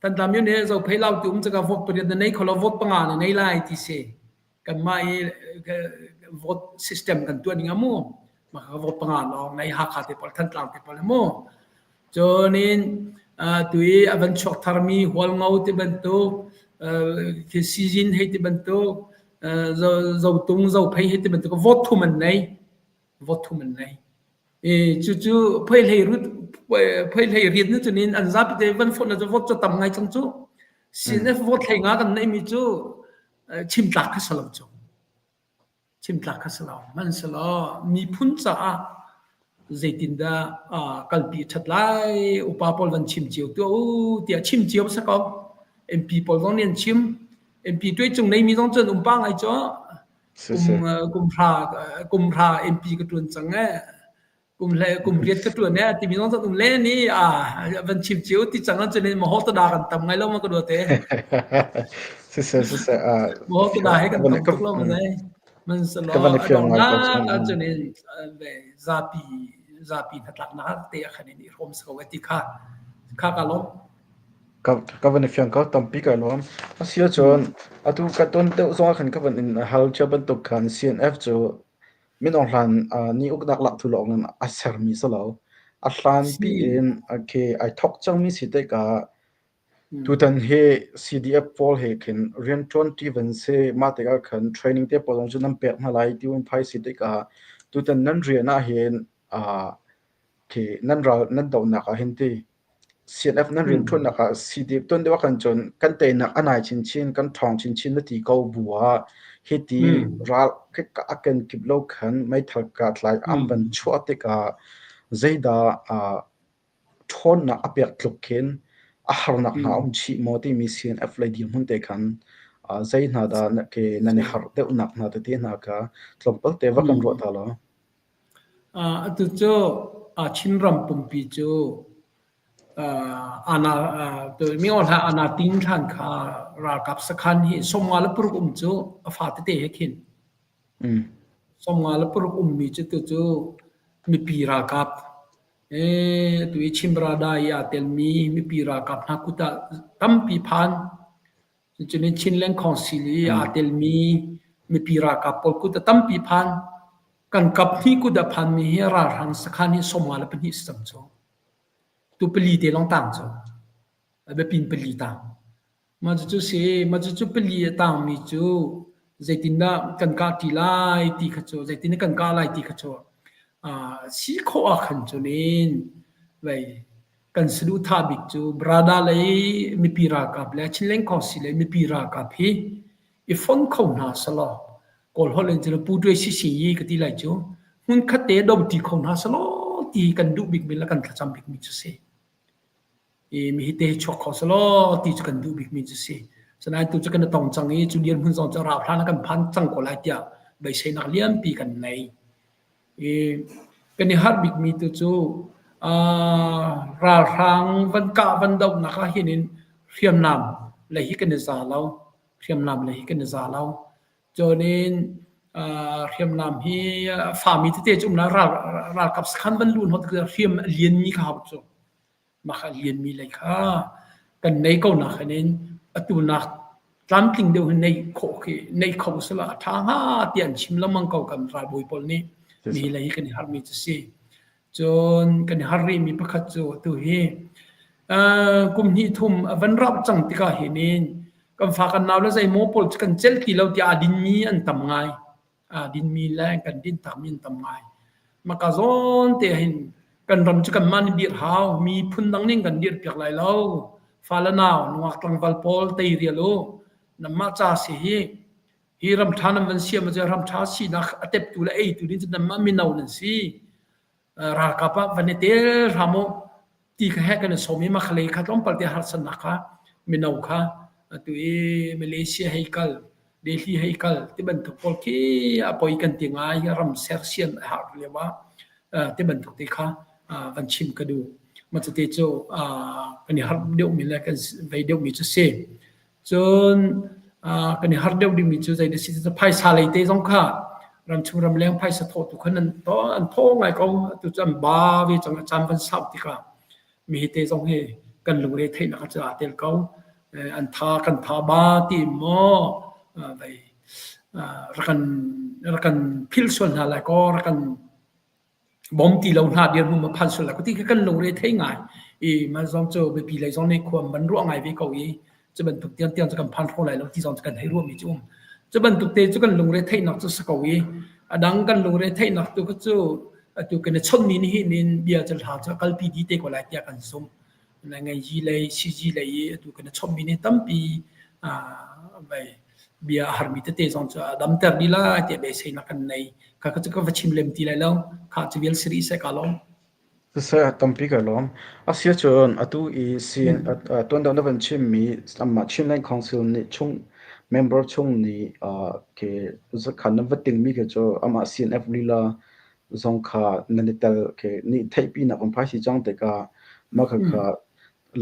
Thantlang myone Zophei Lautu um cu ka vote pariat na nei kho lo vote panga na nei lai ti si. Kanmah i vote system kan tuah ning amu mah ka vote panga lawng nei Hakha te pawl Thantlang te pawl mu. Cun in tu i a van chuak tharmi Hualngo ti bantuk khi Sizin hei ti bantuk Zotung Zophei hei ti bantuk vote thum an nei vote thum an nei. I cucu phoihlei rut phoihlei riat ni cun in an zapi te van fonh cu vote cu tam ngai cang cu. CNF vote hlei nga kan neihmi cu chim tlak kha si lo cu. Chim tlak kha si lo. Hmanhsehlaw miphun caah zeitindah kalpi ṭhat lai upa pawl van chim cio tuah u tiah chim cio si ko. MP pawl zong nih an chim. MP tuai cung neimi zong cu an um pah ngai cu. Kum kum hra kum hra MP ka ṭuan cang ee. Kum hle kum riat ka ṭuan ee timi zong um len i a van chim cio ti cang ahcun in maho tada kan tam ngai lo ma ka dawt e. Siseh siseh Maho tada he kan tam tuk lo ma nei. Man selaw Ka van i a fiang ngai ko donghnak cang. ahcun in zapi zapi hnatlaknak te ah khan in i hrawm si ko ti kha kha ka lawm. Ka ka van i fiang ko tampi ka lawm. Asi ahcun atu ka ton deuh zong ah khan ka van in hal cia bantuk khan CNF cu Min Aung Hlaing nih uknak lak thu lawng in a sermi si lo. A hlanpi in okay, ai thawk cangmi si tikah tutan hi CDF pawl he khin rianṭuanṭi van si. Mah tikah khan training te pawl zong cu nan pek hna lai ti un phai si tikah tutan nan rian ah hin khi nan ral nan dohnak ah hin ti CNF nan rianṭuannak ah CDF tuan deuh ahkhan cun kan teinak a nai chinchin, kan ṭhawng chinchin na ti ko bu ah hiti ral a kenkip lo khan meithal kahtlai an van chuah tikah zeidah ṭhawnnak a pek tluk khin a harnak hna a um chih maw timi CNF lei dirhmun te khan zei hna dah nan i harh deuhnak hna tete hna kha tlawmpal te va kan ruah ta law. Atu cu Chinram pumpi cu Ana Ting hlan kha ralkap sakhan hi 56 um cu a fa tete he khin. 56 ummi cu tucu mipi ralkap tu i Chin Brada i aa telmi mipi ralkap hna kut ah tampi phan. Cucun in Chinland Council i aa telmi mipi ralkap pawl kut ah tampi phan. Kan kap hnih kut ah phanmi hi ralhrang sakhan hi 52 si cang cu. Tu pali te lawng tang cu. A biapin pali tang. Mah cucu si, mah cucu pali a tangmi cu zeitindah kan kah ṭi lai ti kha cu, zeitindah kan kah lai ti kha cu si khawh ah khan cun in vei kan saduhthah bik cu Brada lei mipi ralkap le Chinland Council lei mipi ralkap hi i fon kho hna selaw Kawl holh in cun Pu Ṭuai Si Si Yi ka ti lai cu hmunkhat te do ṭi kho hna selaw ti kan duh bikmi le kan thlacam bikmi cu si. I mi hi te hi chuak kho selaw ti cu kan duh bikmi cu si. Sinain tu cu kan i tong cang i cu dirhmun zong cu rau hlan ah kan phan cang ko lai tiah beiseinak lianpi kan nei. I kan i harh bikmi tu cu ralhrang van kah van dohnak ah hin in hriamnam lei hi kan i za lo. Hriamnam lei hi kan i za lo. Cun in hriamnam hi a fami tete cu um la ralkap sakhan van luh hnawh tik hriam a lianmi kha hau cu. Mah kha a lianmi lei kha kan nei ko nak hin in atu nak tlamtling deuh hin nei khawh khi nei kho sila a ṭha hnga tiah an chim lengmang ko kan ralbawi pawl nih. Mi lei hi kan i harmi cu si. Cun kan i har rihmi pakhat cu atu hi kum hnih thum a van rauh cang tikah hin in kan fa kan nau le zeimaw pawl cu kan celh ti lo tiah aa dinmi an tam ngai. Aa dinmi le kan din takmi an tam ngai. Maka zawn te hin kan ram cu kanmah nih dirh hau. Mi phun dang nih kan dirh piak lai lo. Fa le nau nungak tlangval pawl tei rial u. Nanmah ca si hi. Hi ram ṭha nan van siam ahcun ram ṭha sinak a teptu le eitu ding cu nanmah mino nan si. Ralkap ah van i tel hram u ti kha he kan i sawm i mah lei kha tlawmpal te harsatnak kha mino kha atu i Malaysia hei kal, Delhi hei kal ti bantuk pawl khi a poi kan ti ngai ram sersiam a har lio ah ti bantuk te kha van chim ka duh. Mah cuti cu kan i harh deuhmi le kan vei deuhmi cu si. Cun kan i harh deuh dingmi cu zei dah si cu phaisa lei te zong kha ramchung ramleng phaisa thawhtu kha nan an thaw ngai ko. Atu cu an ba ve cang a caan van sau tikah mi hi te zong hi kan lungre theihnak cu aa tel ko. An tha kan tha ba ti maw vei rak kan rak kan philh sual hna lai kaw rak kan bom ti lo hna dirhmun ma phan sual lai ti kan lungre thei ngai i man zong cu mipi lei zong nih khuam ban ruah ngai ve ko i cu bantuk tiang tiang cu kan phan hro lai lo ti zong cu kan hei ruah mi cu um cu bantuk te cu kan lungre theihnak cu si ko i a dang kan lungre theihnak tu cu atu kan i chonmi ni hi nin bia cu hla cu kalpi di te ko lai tiah kan zumh ngai ji lei CG lei i atu kan i chonmi ni tampi vai bia a harmi tete zong cu a damter dih lai tiah beiseinak kan nei. Kha ka cu ka va chim lem ti lai lo. Kha cu vial si rih seh ka lawm. Siseh, tampi ka lawm. Asiahcun atu i sin tuan deuh na van chimmi amah Chinland Council nih chung member chung nih ke zakhan nan va tingmi khi cu amah CNF lila zong kha nan i tel ke nih theihpinak an phai si cang tikah mah khakha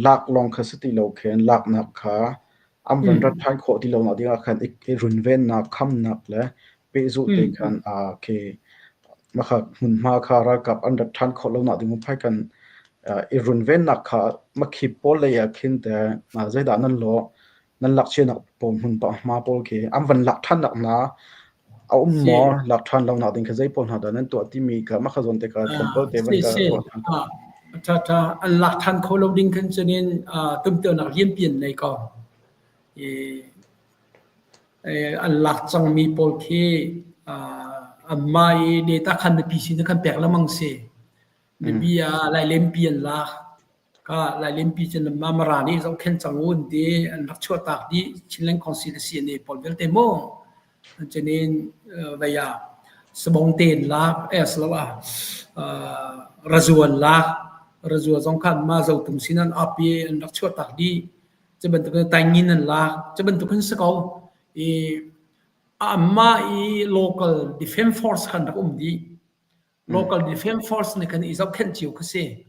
lak lawng kha si ti lo khin laknak kha an van rat ṭhan khawh ti lonak dingah khan i runvennak, khamnak le pehzulh te khan khi maka hmunhma kha ralkap an rat ṭhan khawh lonak ding phai kan i runvennak kha makhi pawl lei ah khin te zeidah nan lawh nan lakchianak pawl hmun hma pawl khi an van lak ṭhannak hna a um maw lak ṭhan lonak ding kha zei pawl hna dah nan tuah timi kha maka zawn te kha tlawmpal te van ka ruah ṭhan. Ṭha ṭha an lak ṭhan kho lo ding khan cun in tumtuahnak lianpi an nei ko. I an lak cangmi pawl khi anmah i data khan mipi sin khan pek lengmang si. Mipi ah Lailenpi an lak. Ka Lailenpi cu nanmah Mara nih zohkhenh cang u an ti. An rak chuahtak dih. Chinland Council a CNA pawl vialte mu. Cun in vei ah sabong te in lak asiloah razua an lak. Razua zong kha anmah Zotung sin an ap i an rak chuahtak dih. Cu bantuk in Taingin an lak. Cu bantuk in si ko. I anmah i local defense force khan rak um dih. Local Defence Force nih khan i zohkhenh cio kha si.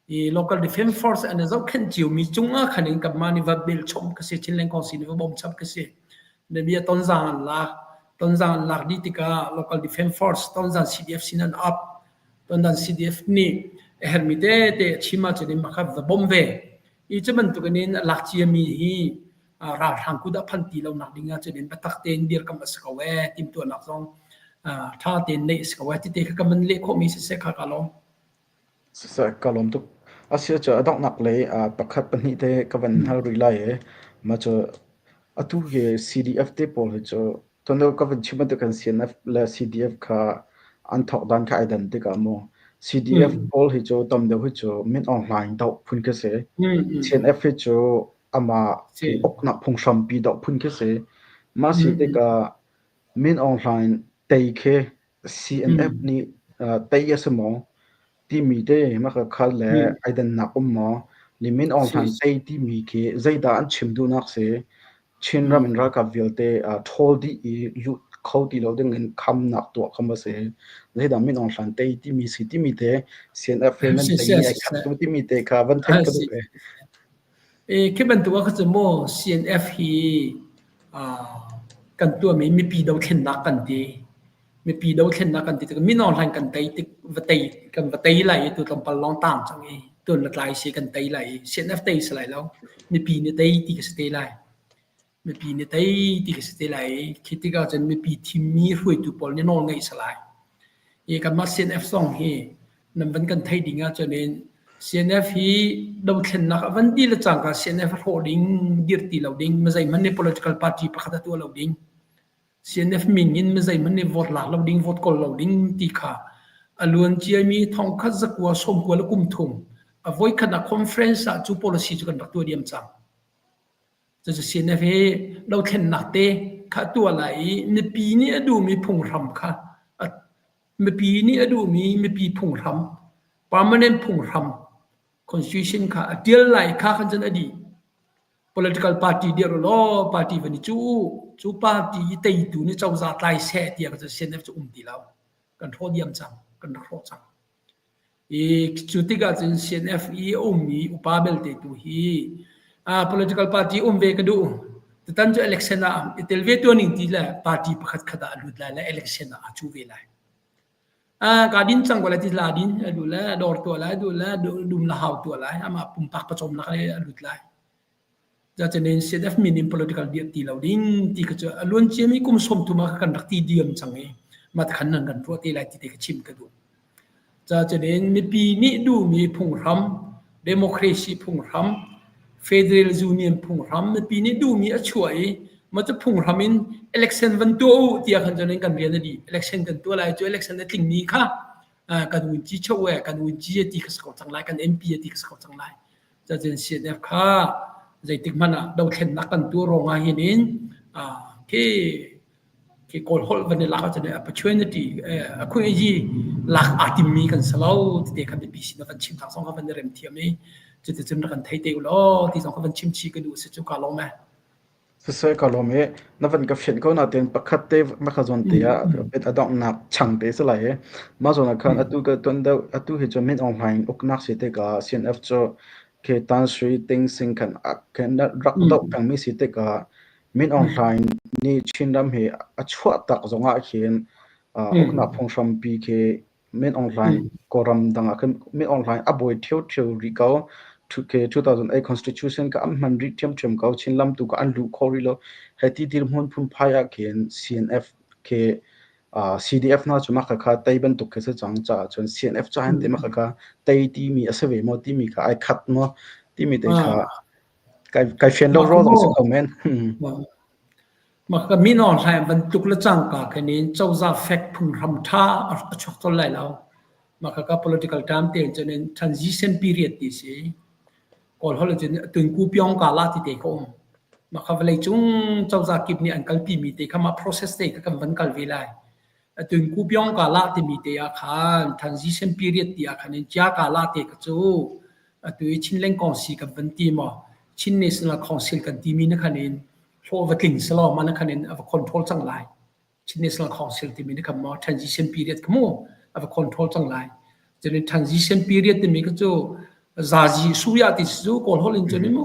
I Local Defence Force an i zohkhenh ciomi cungah khan in kanmah nih va belchom kha si, Chinland Council nih va bawmchap kha si. Na bia tonzang an lak. Tonzang an lak dih tikah Local Defence Force Tonzang CDF sin an ap. Tonzang CDF nih a herhmi tete a chim ahcun in makha va bawmh ve. Hi cu bantuk in a lak ciami hi ralhrang kut ah phan ti lo nak ding ahcun in biatak tein dirkamh a si ko ee timhtuahnak zong ṭha tein neih a si ko ee tite kha ka man leh khawhmi siseh kha ka lawm. Siseh ka lawm tuk. Asiah a donghnak lei pakhat pahnih te ka van hal rih lai i mah cu atu hi CDF te pawl hi cu tuan ka van chim bantuk khan CNF le CDF kha an thawk dan kha ai dan tikah mu CDF pawl hi cu tam deuh hi cu Min Aung Hlaing doh phun khi si. CNF hi cu amah uknak phunghrampi doh phun khi si. Mah si tikah Min Aung Hlaing tei khi CNF nih tei a si maw timi te mah khal le ai dannak um maw? Le Min Aung Hlaing tei timi khi zeidah an chim duhnak si? Chinram in ralkap vialte ṭhawl dih i lut kho ti lo ding in khamnak tuah kha maw si? Zeidah Min Aung Hlaing tei timi si timi te CNF he nan teimi ai khat lo timi te kha van theih ka duh ve. Khi bantuk ah kha cu maw CNF hi kan tuahmi mipi dothlennak kan ti. Mipi dothlennak kan ti tik Min Aung Hlaing kan tei tik va tei kan va tei lai i tu tlawmpal lawng tang cang i tun le tlai si kan tei lai i CNF tei si lai lo. Mipi nih tei ti ka si te lai. Mipi nih tei ti ka si te lai i khi tikah cun mipi thimmi hruaitu pawl nih nawl ngeih si lai. I kanmah CNF zong hi nan van kan theih ding ahcun in CNF hi dothlennak a van dih le cangka CNF a hrawh ding, dirh ti lo ding, mizeihmanh nih political party pakhat a tuah lo ding. CNF min in mizeihmanh nih vote lak lo ding, vote kawl lo ding ti kha a luan ciami thongkhat zakua sawmkua le kum thum a voikhat ah conference ah cu policy cu kan rak tuah diam cang. Cucu CNF hi dothlennak te kha tuah lai i mipi nih a duhmi phunghram kha mipi nih a duhmi mipi phunghram permanent phunghram constitution kha a tial lai kha khan cun a dih. Political party dirh law party van i cu cu party i teitu nih cozah tlai seh tiah kha cun CNF cu um ti lo. Kan hrawh diam cang. Kan rak hrawh cang. I cu tikah cun CNF i a ummi upa belte tu hi political party um ve ka duh. Tutan cu election ah i tel ve tuan ning ti le party pakhat khat ah a lut lai le election ah aa cu ve lai. Ka din cang ko lai ti la din a duh le dawr tuah lai duh le dum la hau tuah lai amah pumpak pawcawmnak le a lut lai. Cucaah CNF min in political biak ti lo ding ti kha cu a luan ciami kum 30 ah kan rak ti diam cang i mah khan nan kan ruah te lai ti te kha chim ka duh. Cucaah mipi nih duhmi phunghram, democracy phunghram, federal union phunghram, mipi nih duhmi a chuah i mah cu phunghram in election van tuah u tiah khan cun kan rian a dih. Election kan tuah lai cu election a tlingmi kha kan unci cho e kan unci ti kha si ko cang lai, kan MP ti kha si ko cang lai. Cacin CNF kha zeitik hmanh ah dothlennak kan tuah ruang ah hin in khi khi Kawl holh van i lak ahcun opportunity a khuayi lak aa timmi kan si lo tete kha biapi sin ah kan chim thak zong kha van i rem thiam i cuticun rak kan thei te u law ti zong kha van chim chih ka duh si cu ka lawm e. Siseh ka lawm i na van ka fianh ko nain pakhat te maka zawn te ah a donghnak chang te si lai i mah zawn ah khan atu ka tuan deuh atu hi cu Min Aung Hlaing uknak si tikah CNF cu khi Tan Sri Ting Sing khan khan rak doh pengmi si tikah Min Aung Hlaing nih Chinram hi a chuah tak zongah khin uknak phunghrampi khi Min Aung Hlaing Kawlram dang ah khin Min Aung Hlaing a bawi ṭhiuṭhiu rih ko. 2008 Constitution ka an hman rih ṭhiamṭhiam ko. Chinlam tu ka an luh khawh rih lo. Hei ti dirhmun phunphai ah khin CNF khi CDF hna cu mah khakha tei bantuk khi si cang caah cun CNF ca hin te mah khakha tei timi a si ve maw timi kha ai khat maw timi te kha kai kai fian lo rua zong si kho men. Mah ka Min Aung Hlaing van tluk le cangka khin in cozah fek phunghram ṭha a chuak colh lai lo. Mah khaka political term tein cun in transition period ti si. Kawl holh cun tunku pyong ka la ti te kha um. Mah kha vawleicung cozah kip nih an kalpi mi te kha mah process te kha kan van kal ve lai. Tunku pyong ka la timi te ah khan transition period ti ah khan in chia ka la te kha cu atu i Chin Lengkong si kan van ti maw Chin National Council kan timi na khan in hlawh va tling selaw mah na khan in a va control cang lai. Chin National Council timi na khan maw transition period kha mu a va control cang lai. Cun transition period timi kha cu zazi suya ti si cu kawl holh in cun mu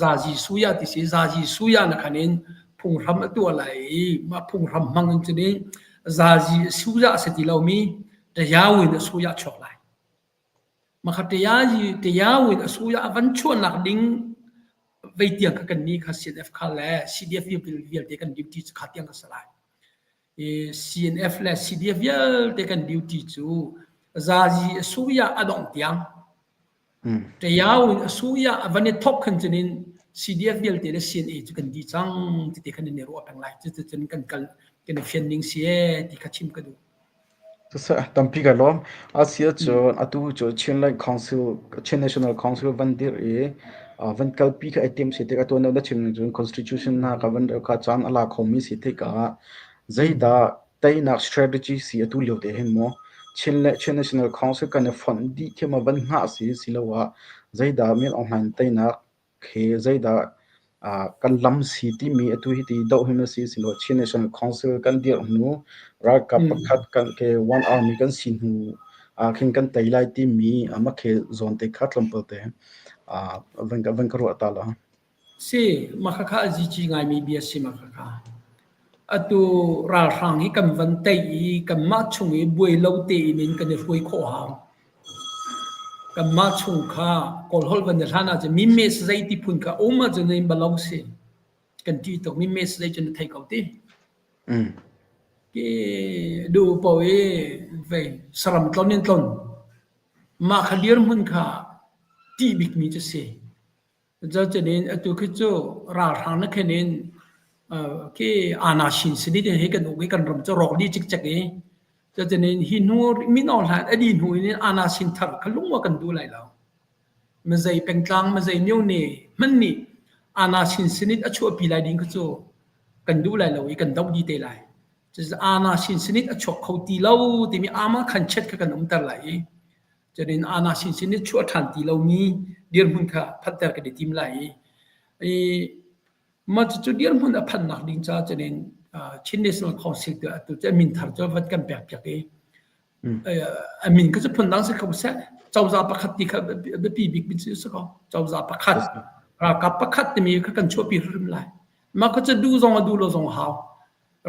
zazi suya ti si zazi suya na khan in Phunghram a tuah lai i mah phunghram hmang in cun in zazi suya a si ti lomi tayawin a suya chuak lai. Makha tayawin a suya a van chuahnak ding vei tiang kha kan nih kha CNF kha le CDF vialte kan duty cu kha tiang ka si lai. I CNF le CDF vialte kan duty cu zazi a suya a dongh tiang Ṭiao in a suya a van i thawk khan cun in CDF vialte le CNA cu kan dih cang ti te khan in i ruah peng lai. Cuticun kan kal kan i fian ning si ee ti kha chim ka duh. Siseh, tampi ka lawm. Asi ahcun atu cu Chinland Council, Chin National Council van dirh i van kalpi kha ai tim si tik atu na chim ning cun Constitution hna ka van kha caan a la khomi si tikah zeidah teinak strategy si atu lio te hin maw Chin le Chin National Council kan i fonh dih khi maw van hngah si siloah zeidah Min Aung Hlaing teinak he zeidah kan lam si timi atu hi ti doh hin a si siloah Chin National Council kan dirh hnu ralkap pakhat kan ke one army kan si hnu ah khin kan tei lai timi ama khe zawn te kha tlawmpal te van ka ruah ta la. Si, mah khakha a zici ngaimi bia si mah khakha. Atu ralhrang hi kan van tei i kanmah chung i buai lo tein in kan i hruai khawh hau. Kanmah chung kha Kawlholh van i hlan ahcun mi mes zei ti phun kha um ahcun in balo si. Kan ṭih tuk mi mes zei cu na thei ko ti. Ki duh paoh i vei saram tlon in tlon. Mah kha dirhmun kha ṭih bikmi cu si. Cucaah atu khi cu ralhrang na khen in khi aa-na-shin sinit in hei kan uk i kan ram cu rawk dih cikcek i cucaah hi hnu mino hlan a dih hnu in aa-na-shin thar kha lung kan duh lai lo. Mazei pengtlang, mazei myone hmanh nih aa-na-shin sinit a chuahpi lai ding kha cu kan duh lai lo i kan doh dih te lai. Cucaah aa-na-shin sinit a chuak kho ti lo timi aamahkhan chet kha kan umter lai i Cutin ana sinsin in chuah ṭhan ti lomi dirhmun kha phanhter kan i tim lai i mah cucu dirhmun a phanhnak ding caah cunin Chin National Council tu atu cu a min thar cu van kan pek piak i a min kha cu phundang si kho seh. Cozah pakhat ti kha biapi bik mi cu si ko. Cozah pakhat, ralkap pakhat timi kha kan chuahpi hrim lai. Mah kha cu duh zong a duh lo zong a hau.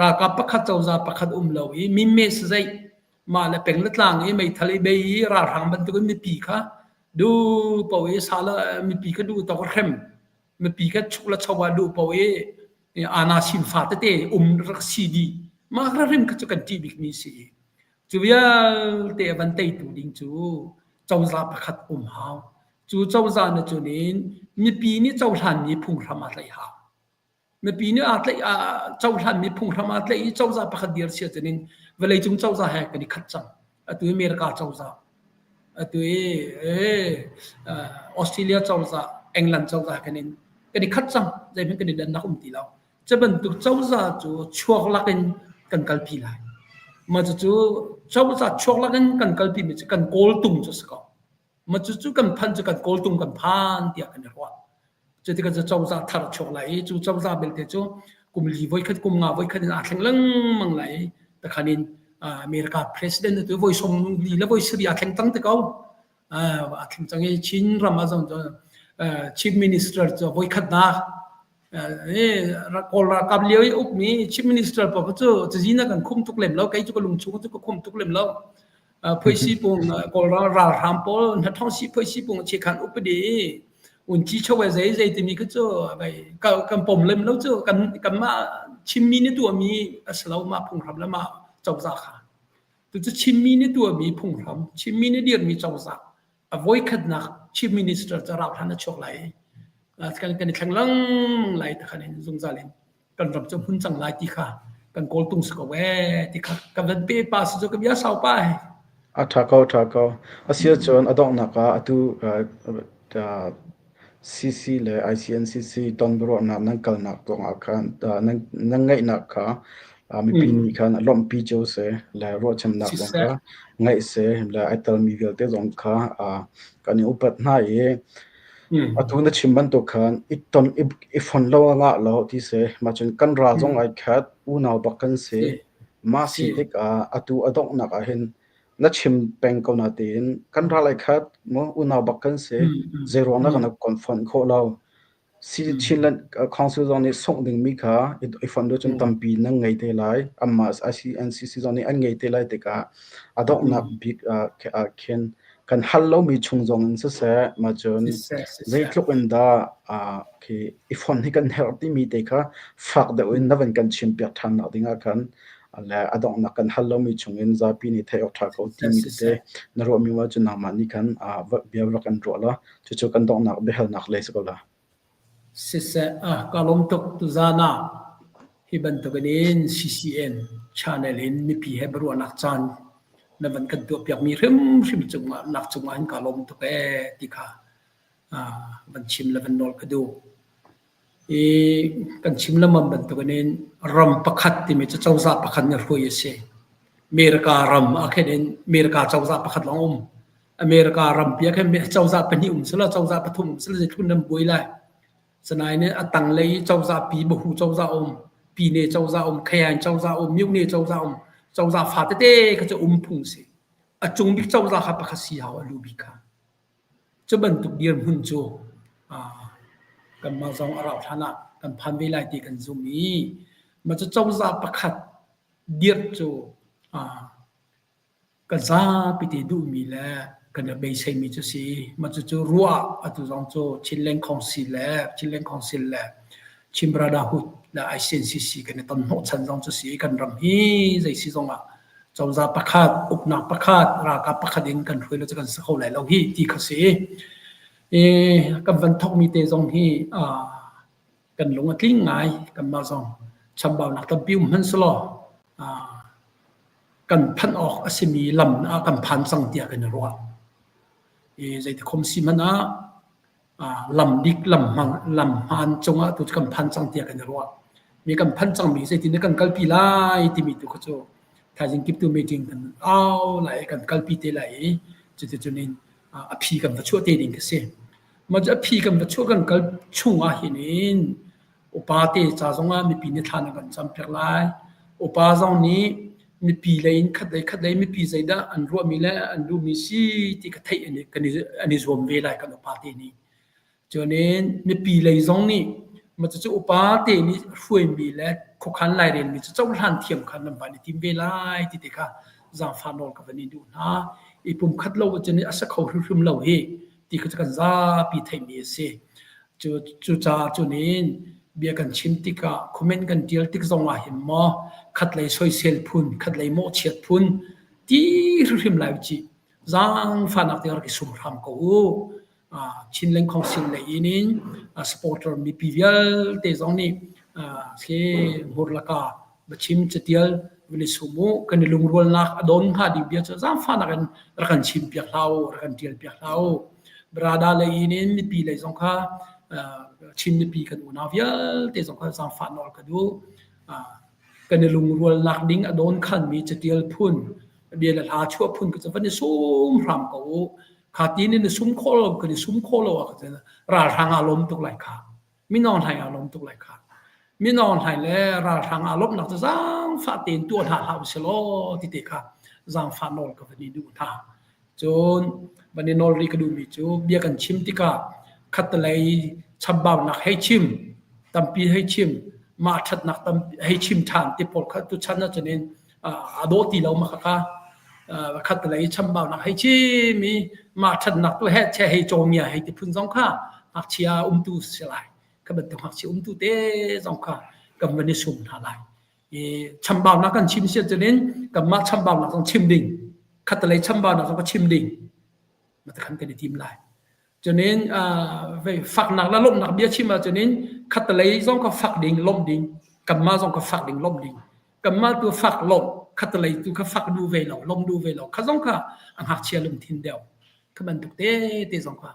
Ralkap pakhat, cozah pakhat um lo i min me sazeih mah le peng le tlang i meithal i bei i ralhrang bantukin mipi kha duh paoh i sal mipi kha duh tawk hrem mipi kha chuk le cho ah duh paoh i ana sin fa tete um rak si dih mah hrim kha cu kan ṭih bikmi si i cu vialte a van teitu ding cu cozah pakhat um hau. Cu cozah na cunin mipi nih cohlanmi phunghram aa tlaih hau. Mipi nih aa tlaih cohlanmi phunghram aa tlaih i cozah pakhat dir si ahcun in vawleicung cozah he kan i khat cang. Atu i America cozah, atu i Australia cozah, England cozah kan in kan i khat cang. Zeihmanh kan i dannak um ti lo. Cu bantuk cozah cu chuak lak in kan kalpi lai. Mah cucu cozah chuak lak in kan kalpi mi cu kan kawltung cu a si ko. Mah cucu kan phanh cu kan kawltung kan phan tiah kan i ruah. Cutikah cu cozah thar a chuak lai i cu cozah belte cu kum li voikhat kum nga voikhat in aa thleng lengmang lai i takhan in America president tu voi sawm li le voi sarih aa thleng cang te ko. Aa thleng cang i Chin ram ah zong Chief Minister cu voikhatnak Kawl ralkap lio i ukmi Chief Minister paoh cu cazin ah kan khum tuk lem lo. Kei cu ka lungchung cu ka khum tuk lem lo. Phoisi pung Kawl ralhrang pawl hnathawng si phoisi pung chikhan upadi unci choe zei zei timi kha cu kan pom lem lo cu kan kanmah Chinmi nih tuahmi a si lo mah phunghram le mah cozah kha. Tucu Chinmi nih tuahmi phunghram Chinmi nih dirmi cozah a voikhatnak Chief Minister cu rauhhlan a chuak lai i kan i thleng lengmang lai takhan in zungzal in kan ram cu hmun cang lai ti kha kan kawltung si ko ee ti kha ka van pe pa si cu ka bia sau pa he. A ṭha ko, a ṭha ko. A si ahcun a donghnak ah atu CC le ICNCC ton biaruahnak nan kalnak zongah khan nan ngeihnak kha mipi nih khan lawmhpi cio seh le ruahchannak zong kha ngeih seh le ai telmi vialte zong kha kan i upat hna i atu na chim bantuk khan i ton i fon lo a ngah lo ti seh mah cun kan ral zong ai khat unau bak kan si mah si tikah atu a donghnak ah hin na chim peng ko natein kan ral ai khat mu unau bak kan si zei ruang dah kan confront khawh lo. Chinland Council zong nih sungh dingmi kha i fonh cun tampi nan ngei te lai. Anmah ICNCC zong nih an ngei te lai tikah a donghnak bik ah khin kan hal lomi chung zong in siseh, mah cun zeitluk in dah khi i fonh hi kan herh timi te kha fak deuh in na van kan chimpiak ṭhan nak ding ah khan le a donghnak kan hal lomi chung in zapi nih theih awk ṭha ko timi tete na ruahmi ma cu nangmah nih khan bia rak kan ruah la. Cucu kan donghnak biahalnak lei si ko la. Siseh, ka lawm tuk tuzaan ah hi bantukin in CCN channel in mipi he biaruahnak caan na van kan tuahpiakmi hrimhrim cungah nak cungah hin ka lawm tuk ee ti kha van chim le van nawl ka duh. I kan chim lengmang bantukin in ram pakhat timi cu cozah pakhat nih hruai a si. America ram ah khin in America cozah pakhat lawng um. America rampi ah khin cozah pahnih um selaw cozah pathum um selaw zeitluk nan buai lai. Sinain a tanglei i cozah pi bahu cozah um, pine cozah um, khayan cozah um, myone cozah um, cozah fa tete kha cu um phung si. A cung bik cozah kha pakhat si hau a lu bik kha. Cu bantuk dirhmun cu kanmah zong a rauh hlan ah kan phan ve lai ti kan zumh i mah cu cozah pakhat dirh cu Kan zapi te duhmi le kan i beiseimi cu si. Mah cucu ruah atu zong cu Chinland Council le Chinland Council le Chin Brotherhood le ICNCC kan i ton hnawhchan zong cu si. Kan ram hi zei si zong ah cozah pakhat, uknak pakhat, ralkap pakhat in kan hruai lo cu kan si kho lai lo hi ti kha si. I kan van thawkmi te zong hi kan lung a tling ngai. Kanmah zong chambaunak tampi um hmanh selaw kan phanh awk a simi lam ah kan phan cang tiah kan i ruah. I zeiti khom si hmanh ah lam dik lam hmang lam hmaan cungah tu kan phan cang tiah kan i ruah. Mi kan phanh cangmi zeitin kan kalpi lai timi tu kha cu thaizing kiptu meeting kan au lai kan kalpi te lai i cuticun in a phi kan va chuah te ding ka si. Mah cu a phi kan va chuah kan kal chung ah hin in Upa te ca zongah mipi nih thla nan kan campiak lai. Upa zong nih mipi lei in khat lei khat lei mipi zeidah an ruahmi le an duhmi si ti ka theih an i, kan i, an i zuam ve lai kan upa te nih. Cunin mipi lei zong nih mah cucu upa te nih hruaimi le khuakhan lairelmi cu cohlan thiam kha nan van i tim ve lai ti te kha zaangfah nawl ka van in duh hna. I pumkhat lo ahcun a si kho hrimhrim lo hi ti kha cu kan zapi theihmi a si. Cucaah cunin bia kan chim tikah comment kan ṭial tik zongah hin maw khatlei soisel phun, khatlei mawhchiat phun ti hrimhrim lai ucih. Zaangfahnak te rak i sum hram ko u. Chinland Council lei in in supporter mipi vialte zong nih khi hmurlaka biachim catial van i sum u. Kan i lungrualnak a dawn hnga ding bia cu zaangfahnak in rak kan chim piak hlah u, rak kan ṭial piak hlah u. Brada lei in in mipi lei zong kha Chin mipi kan unau vialte zong kha zaangfah nawl ka duh. Kan i lungrualnak ding a dawn khanmi catial phun, bia le hla chuah phun ka cu van i sum hram ko u. Kha ti in i sum khawh lo, kan i sum khawh lo ah khan ralhrang aa lawm tuk lai kha. Mino hlai aa lawm tuk lai kha. Mino hlai le ralhrang aa lawmhnak cu zaangfah tein tuah hna hlah usih law ti te kha zaangfah nawl ka van i duh hna. Cun van i nawl rih ka duhmi cu bia kan chim tikah khattelei chambaunak hei chim, tampi hei chim, mah ṭhatnak tampi hei chim ṭhan ti pawl kha tuchan ahcun in aa dawh ti lo ma khakha. Khattelei chambaunak hei chim i mah ṭhatnak tu heh che hei cawmia hei ti phun zong kha ngakchia umtu si lai. Kha bantuk ngakchia umtu te zong kha kan van i sum hna lai. I chambaunak kan chim si ahcun in kanmah chambaunak zong chim ding khattelei chambaunak zong ka chim ding mah khan kan i tim lai. Cunin faknak le lawmhnak bia chim ahcun in khattelei zong ka fak ding lawmh ding kanmah zong ka fak ding lawmh ding kanmah tu fak lawmh khattelei tu kha fak duh ve lo lawmh duh ve lo kha zong kha a ngakchia lungthin deuh kha bantuk te te zong kha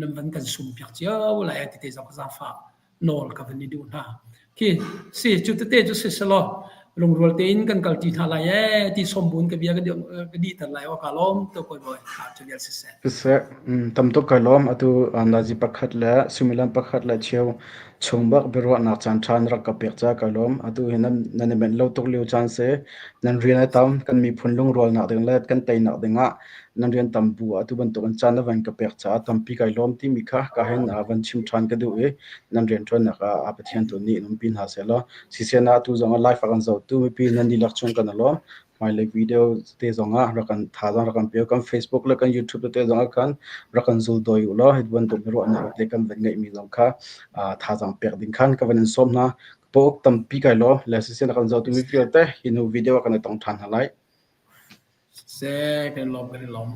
nan van kan sum piak cio lai ti te zong kha zaangfah nawl ka van i duh hna. Khi si cu tete cu si selaw lungrual tein kan kal ṭi hna lai ee ti sawmbun ka bia ka dihter lai aw ka lawm to kawi bawi ha cu vial siseh. Siseh, tam tuk kai lawm. Atu nazi pakhat le suimilam pakhat le cheu. Chung bak biaruahnak caan ṭha na rak ka pek caah ka lawm. Atu hi nan nan i menh lo tuk lio caan si. Nan rian a tam. Kan miphun lungrualnak ding le kan teinak ding ah nan rian tam bu ah atu bantukin caan na van ka pek caah tampi kai lawm timi kha ka hin van chim ṭhan ka duh i nan rianṭuannak ah Pathian tu nih in umpi hna sehlaw siseh atu zong ah live a kan zohtu mipi nan dihlak chung kan i lawm. Hmailei video te zong ah rak kan thazaang rak kan pe kan Facebook le kan YouTube te zong ah khan rak kan zul dawi u law hi bantuk biaruahnak te kan van ngeihmi zong kha thazaang pek ding khan ka van in sawm hna. Pawk tampi kai law le siseh na kan zohtu mi vialte hi nu video ah kan i tong ṭhan hna lai. Seh kan lawm kan i lawm.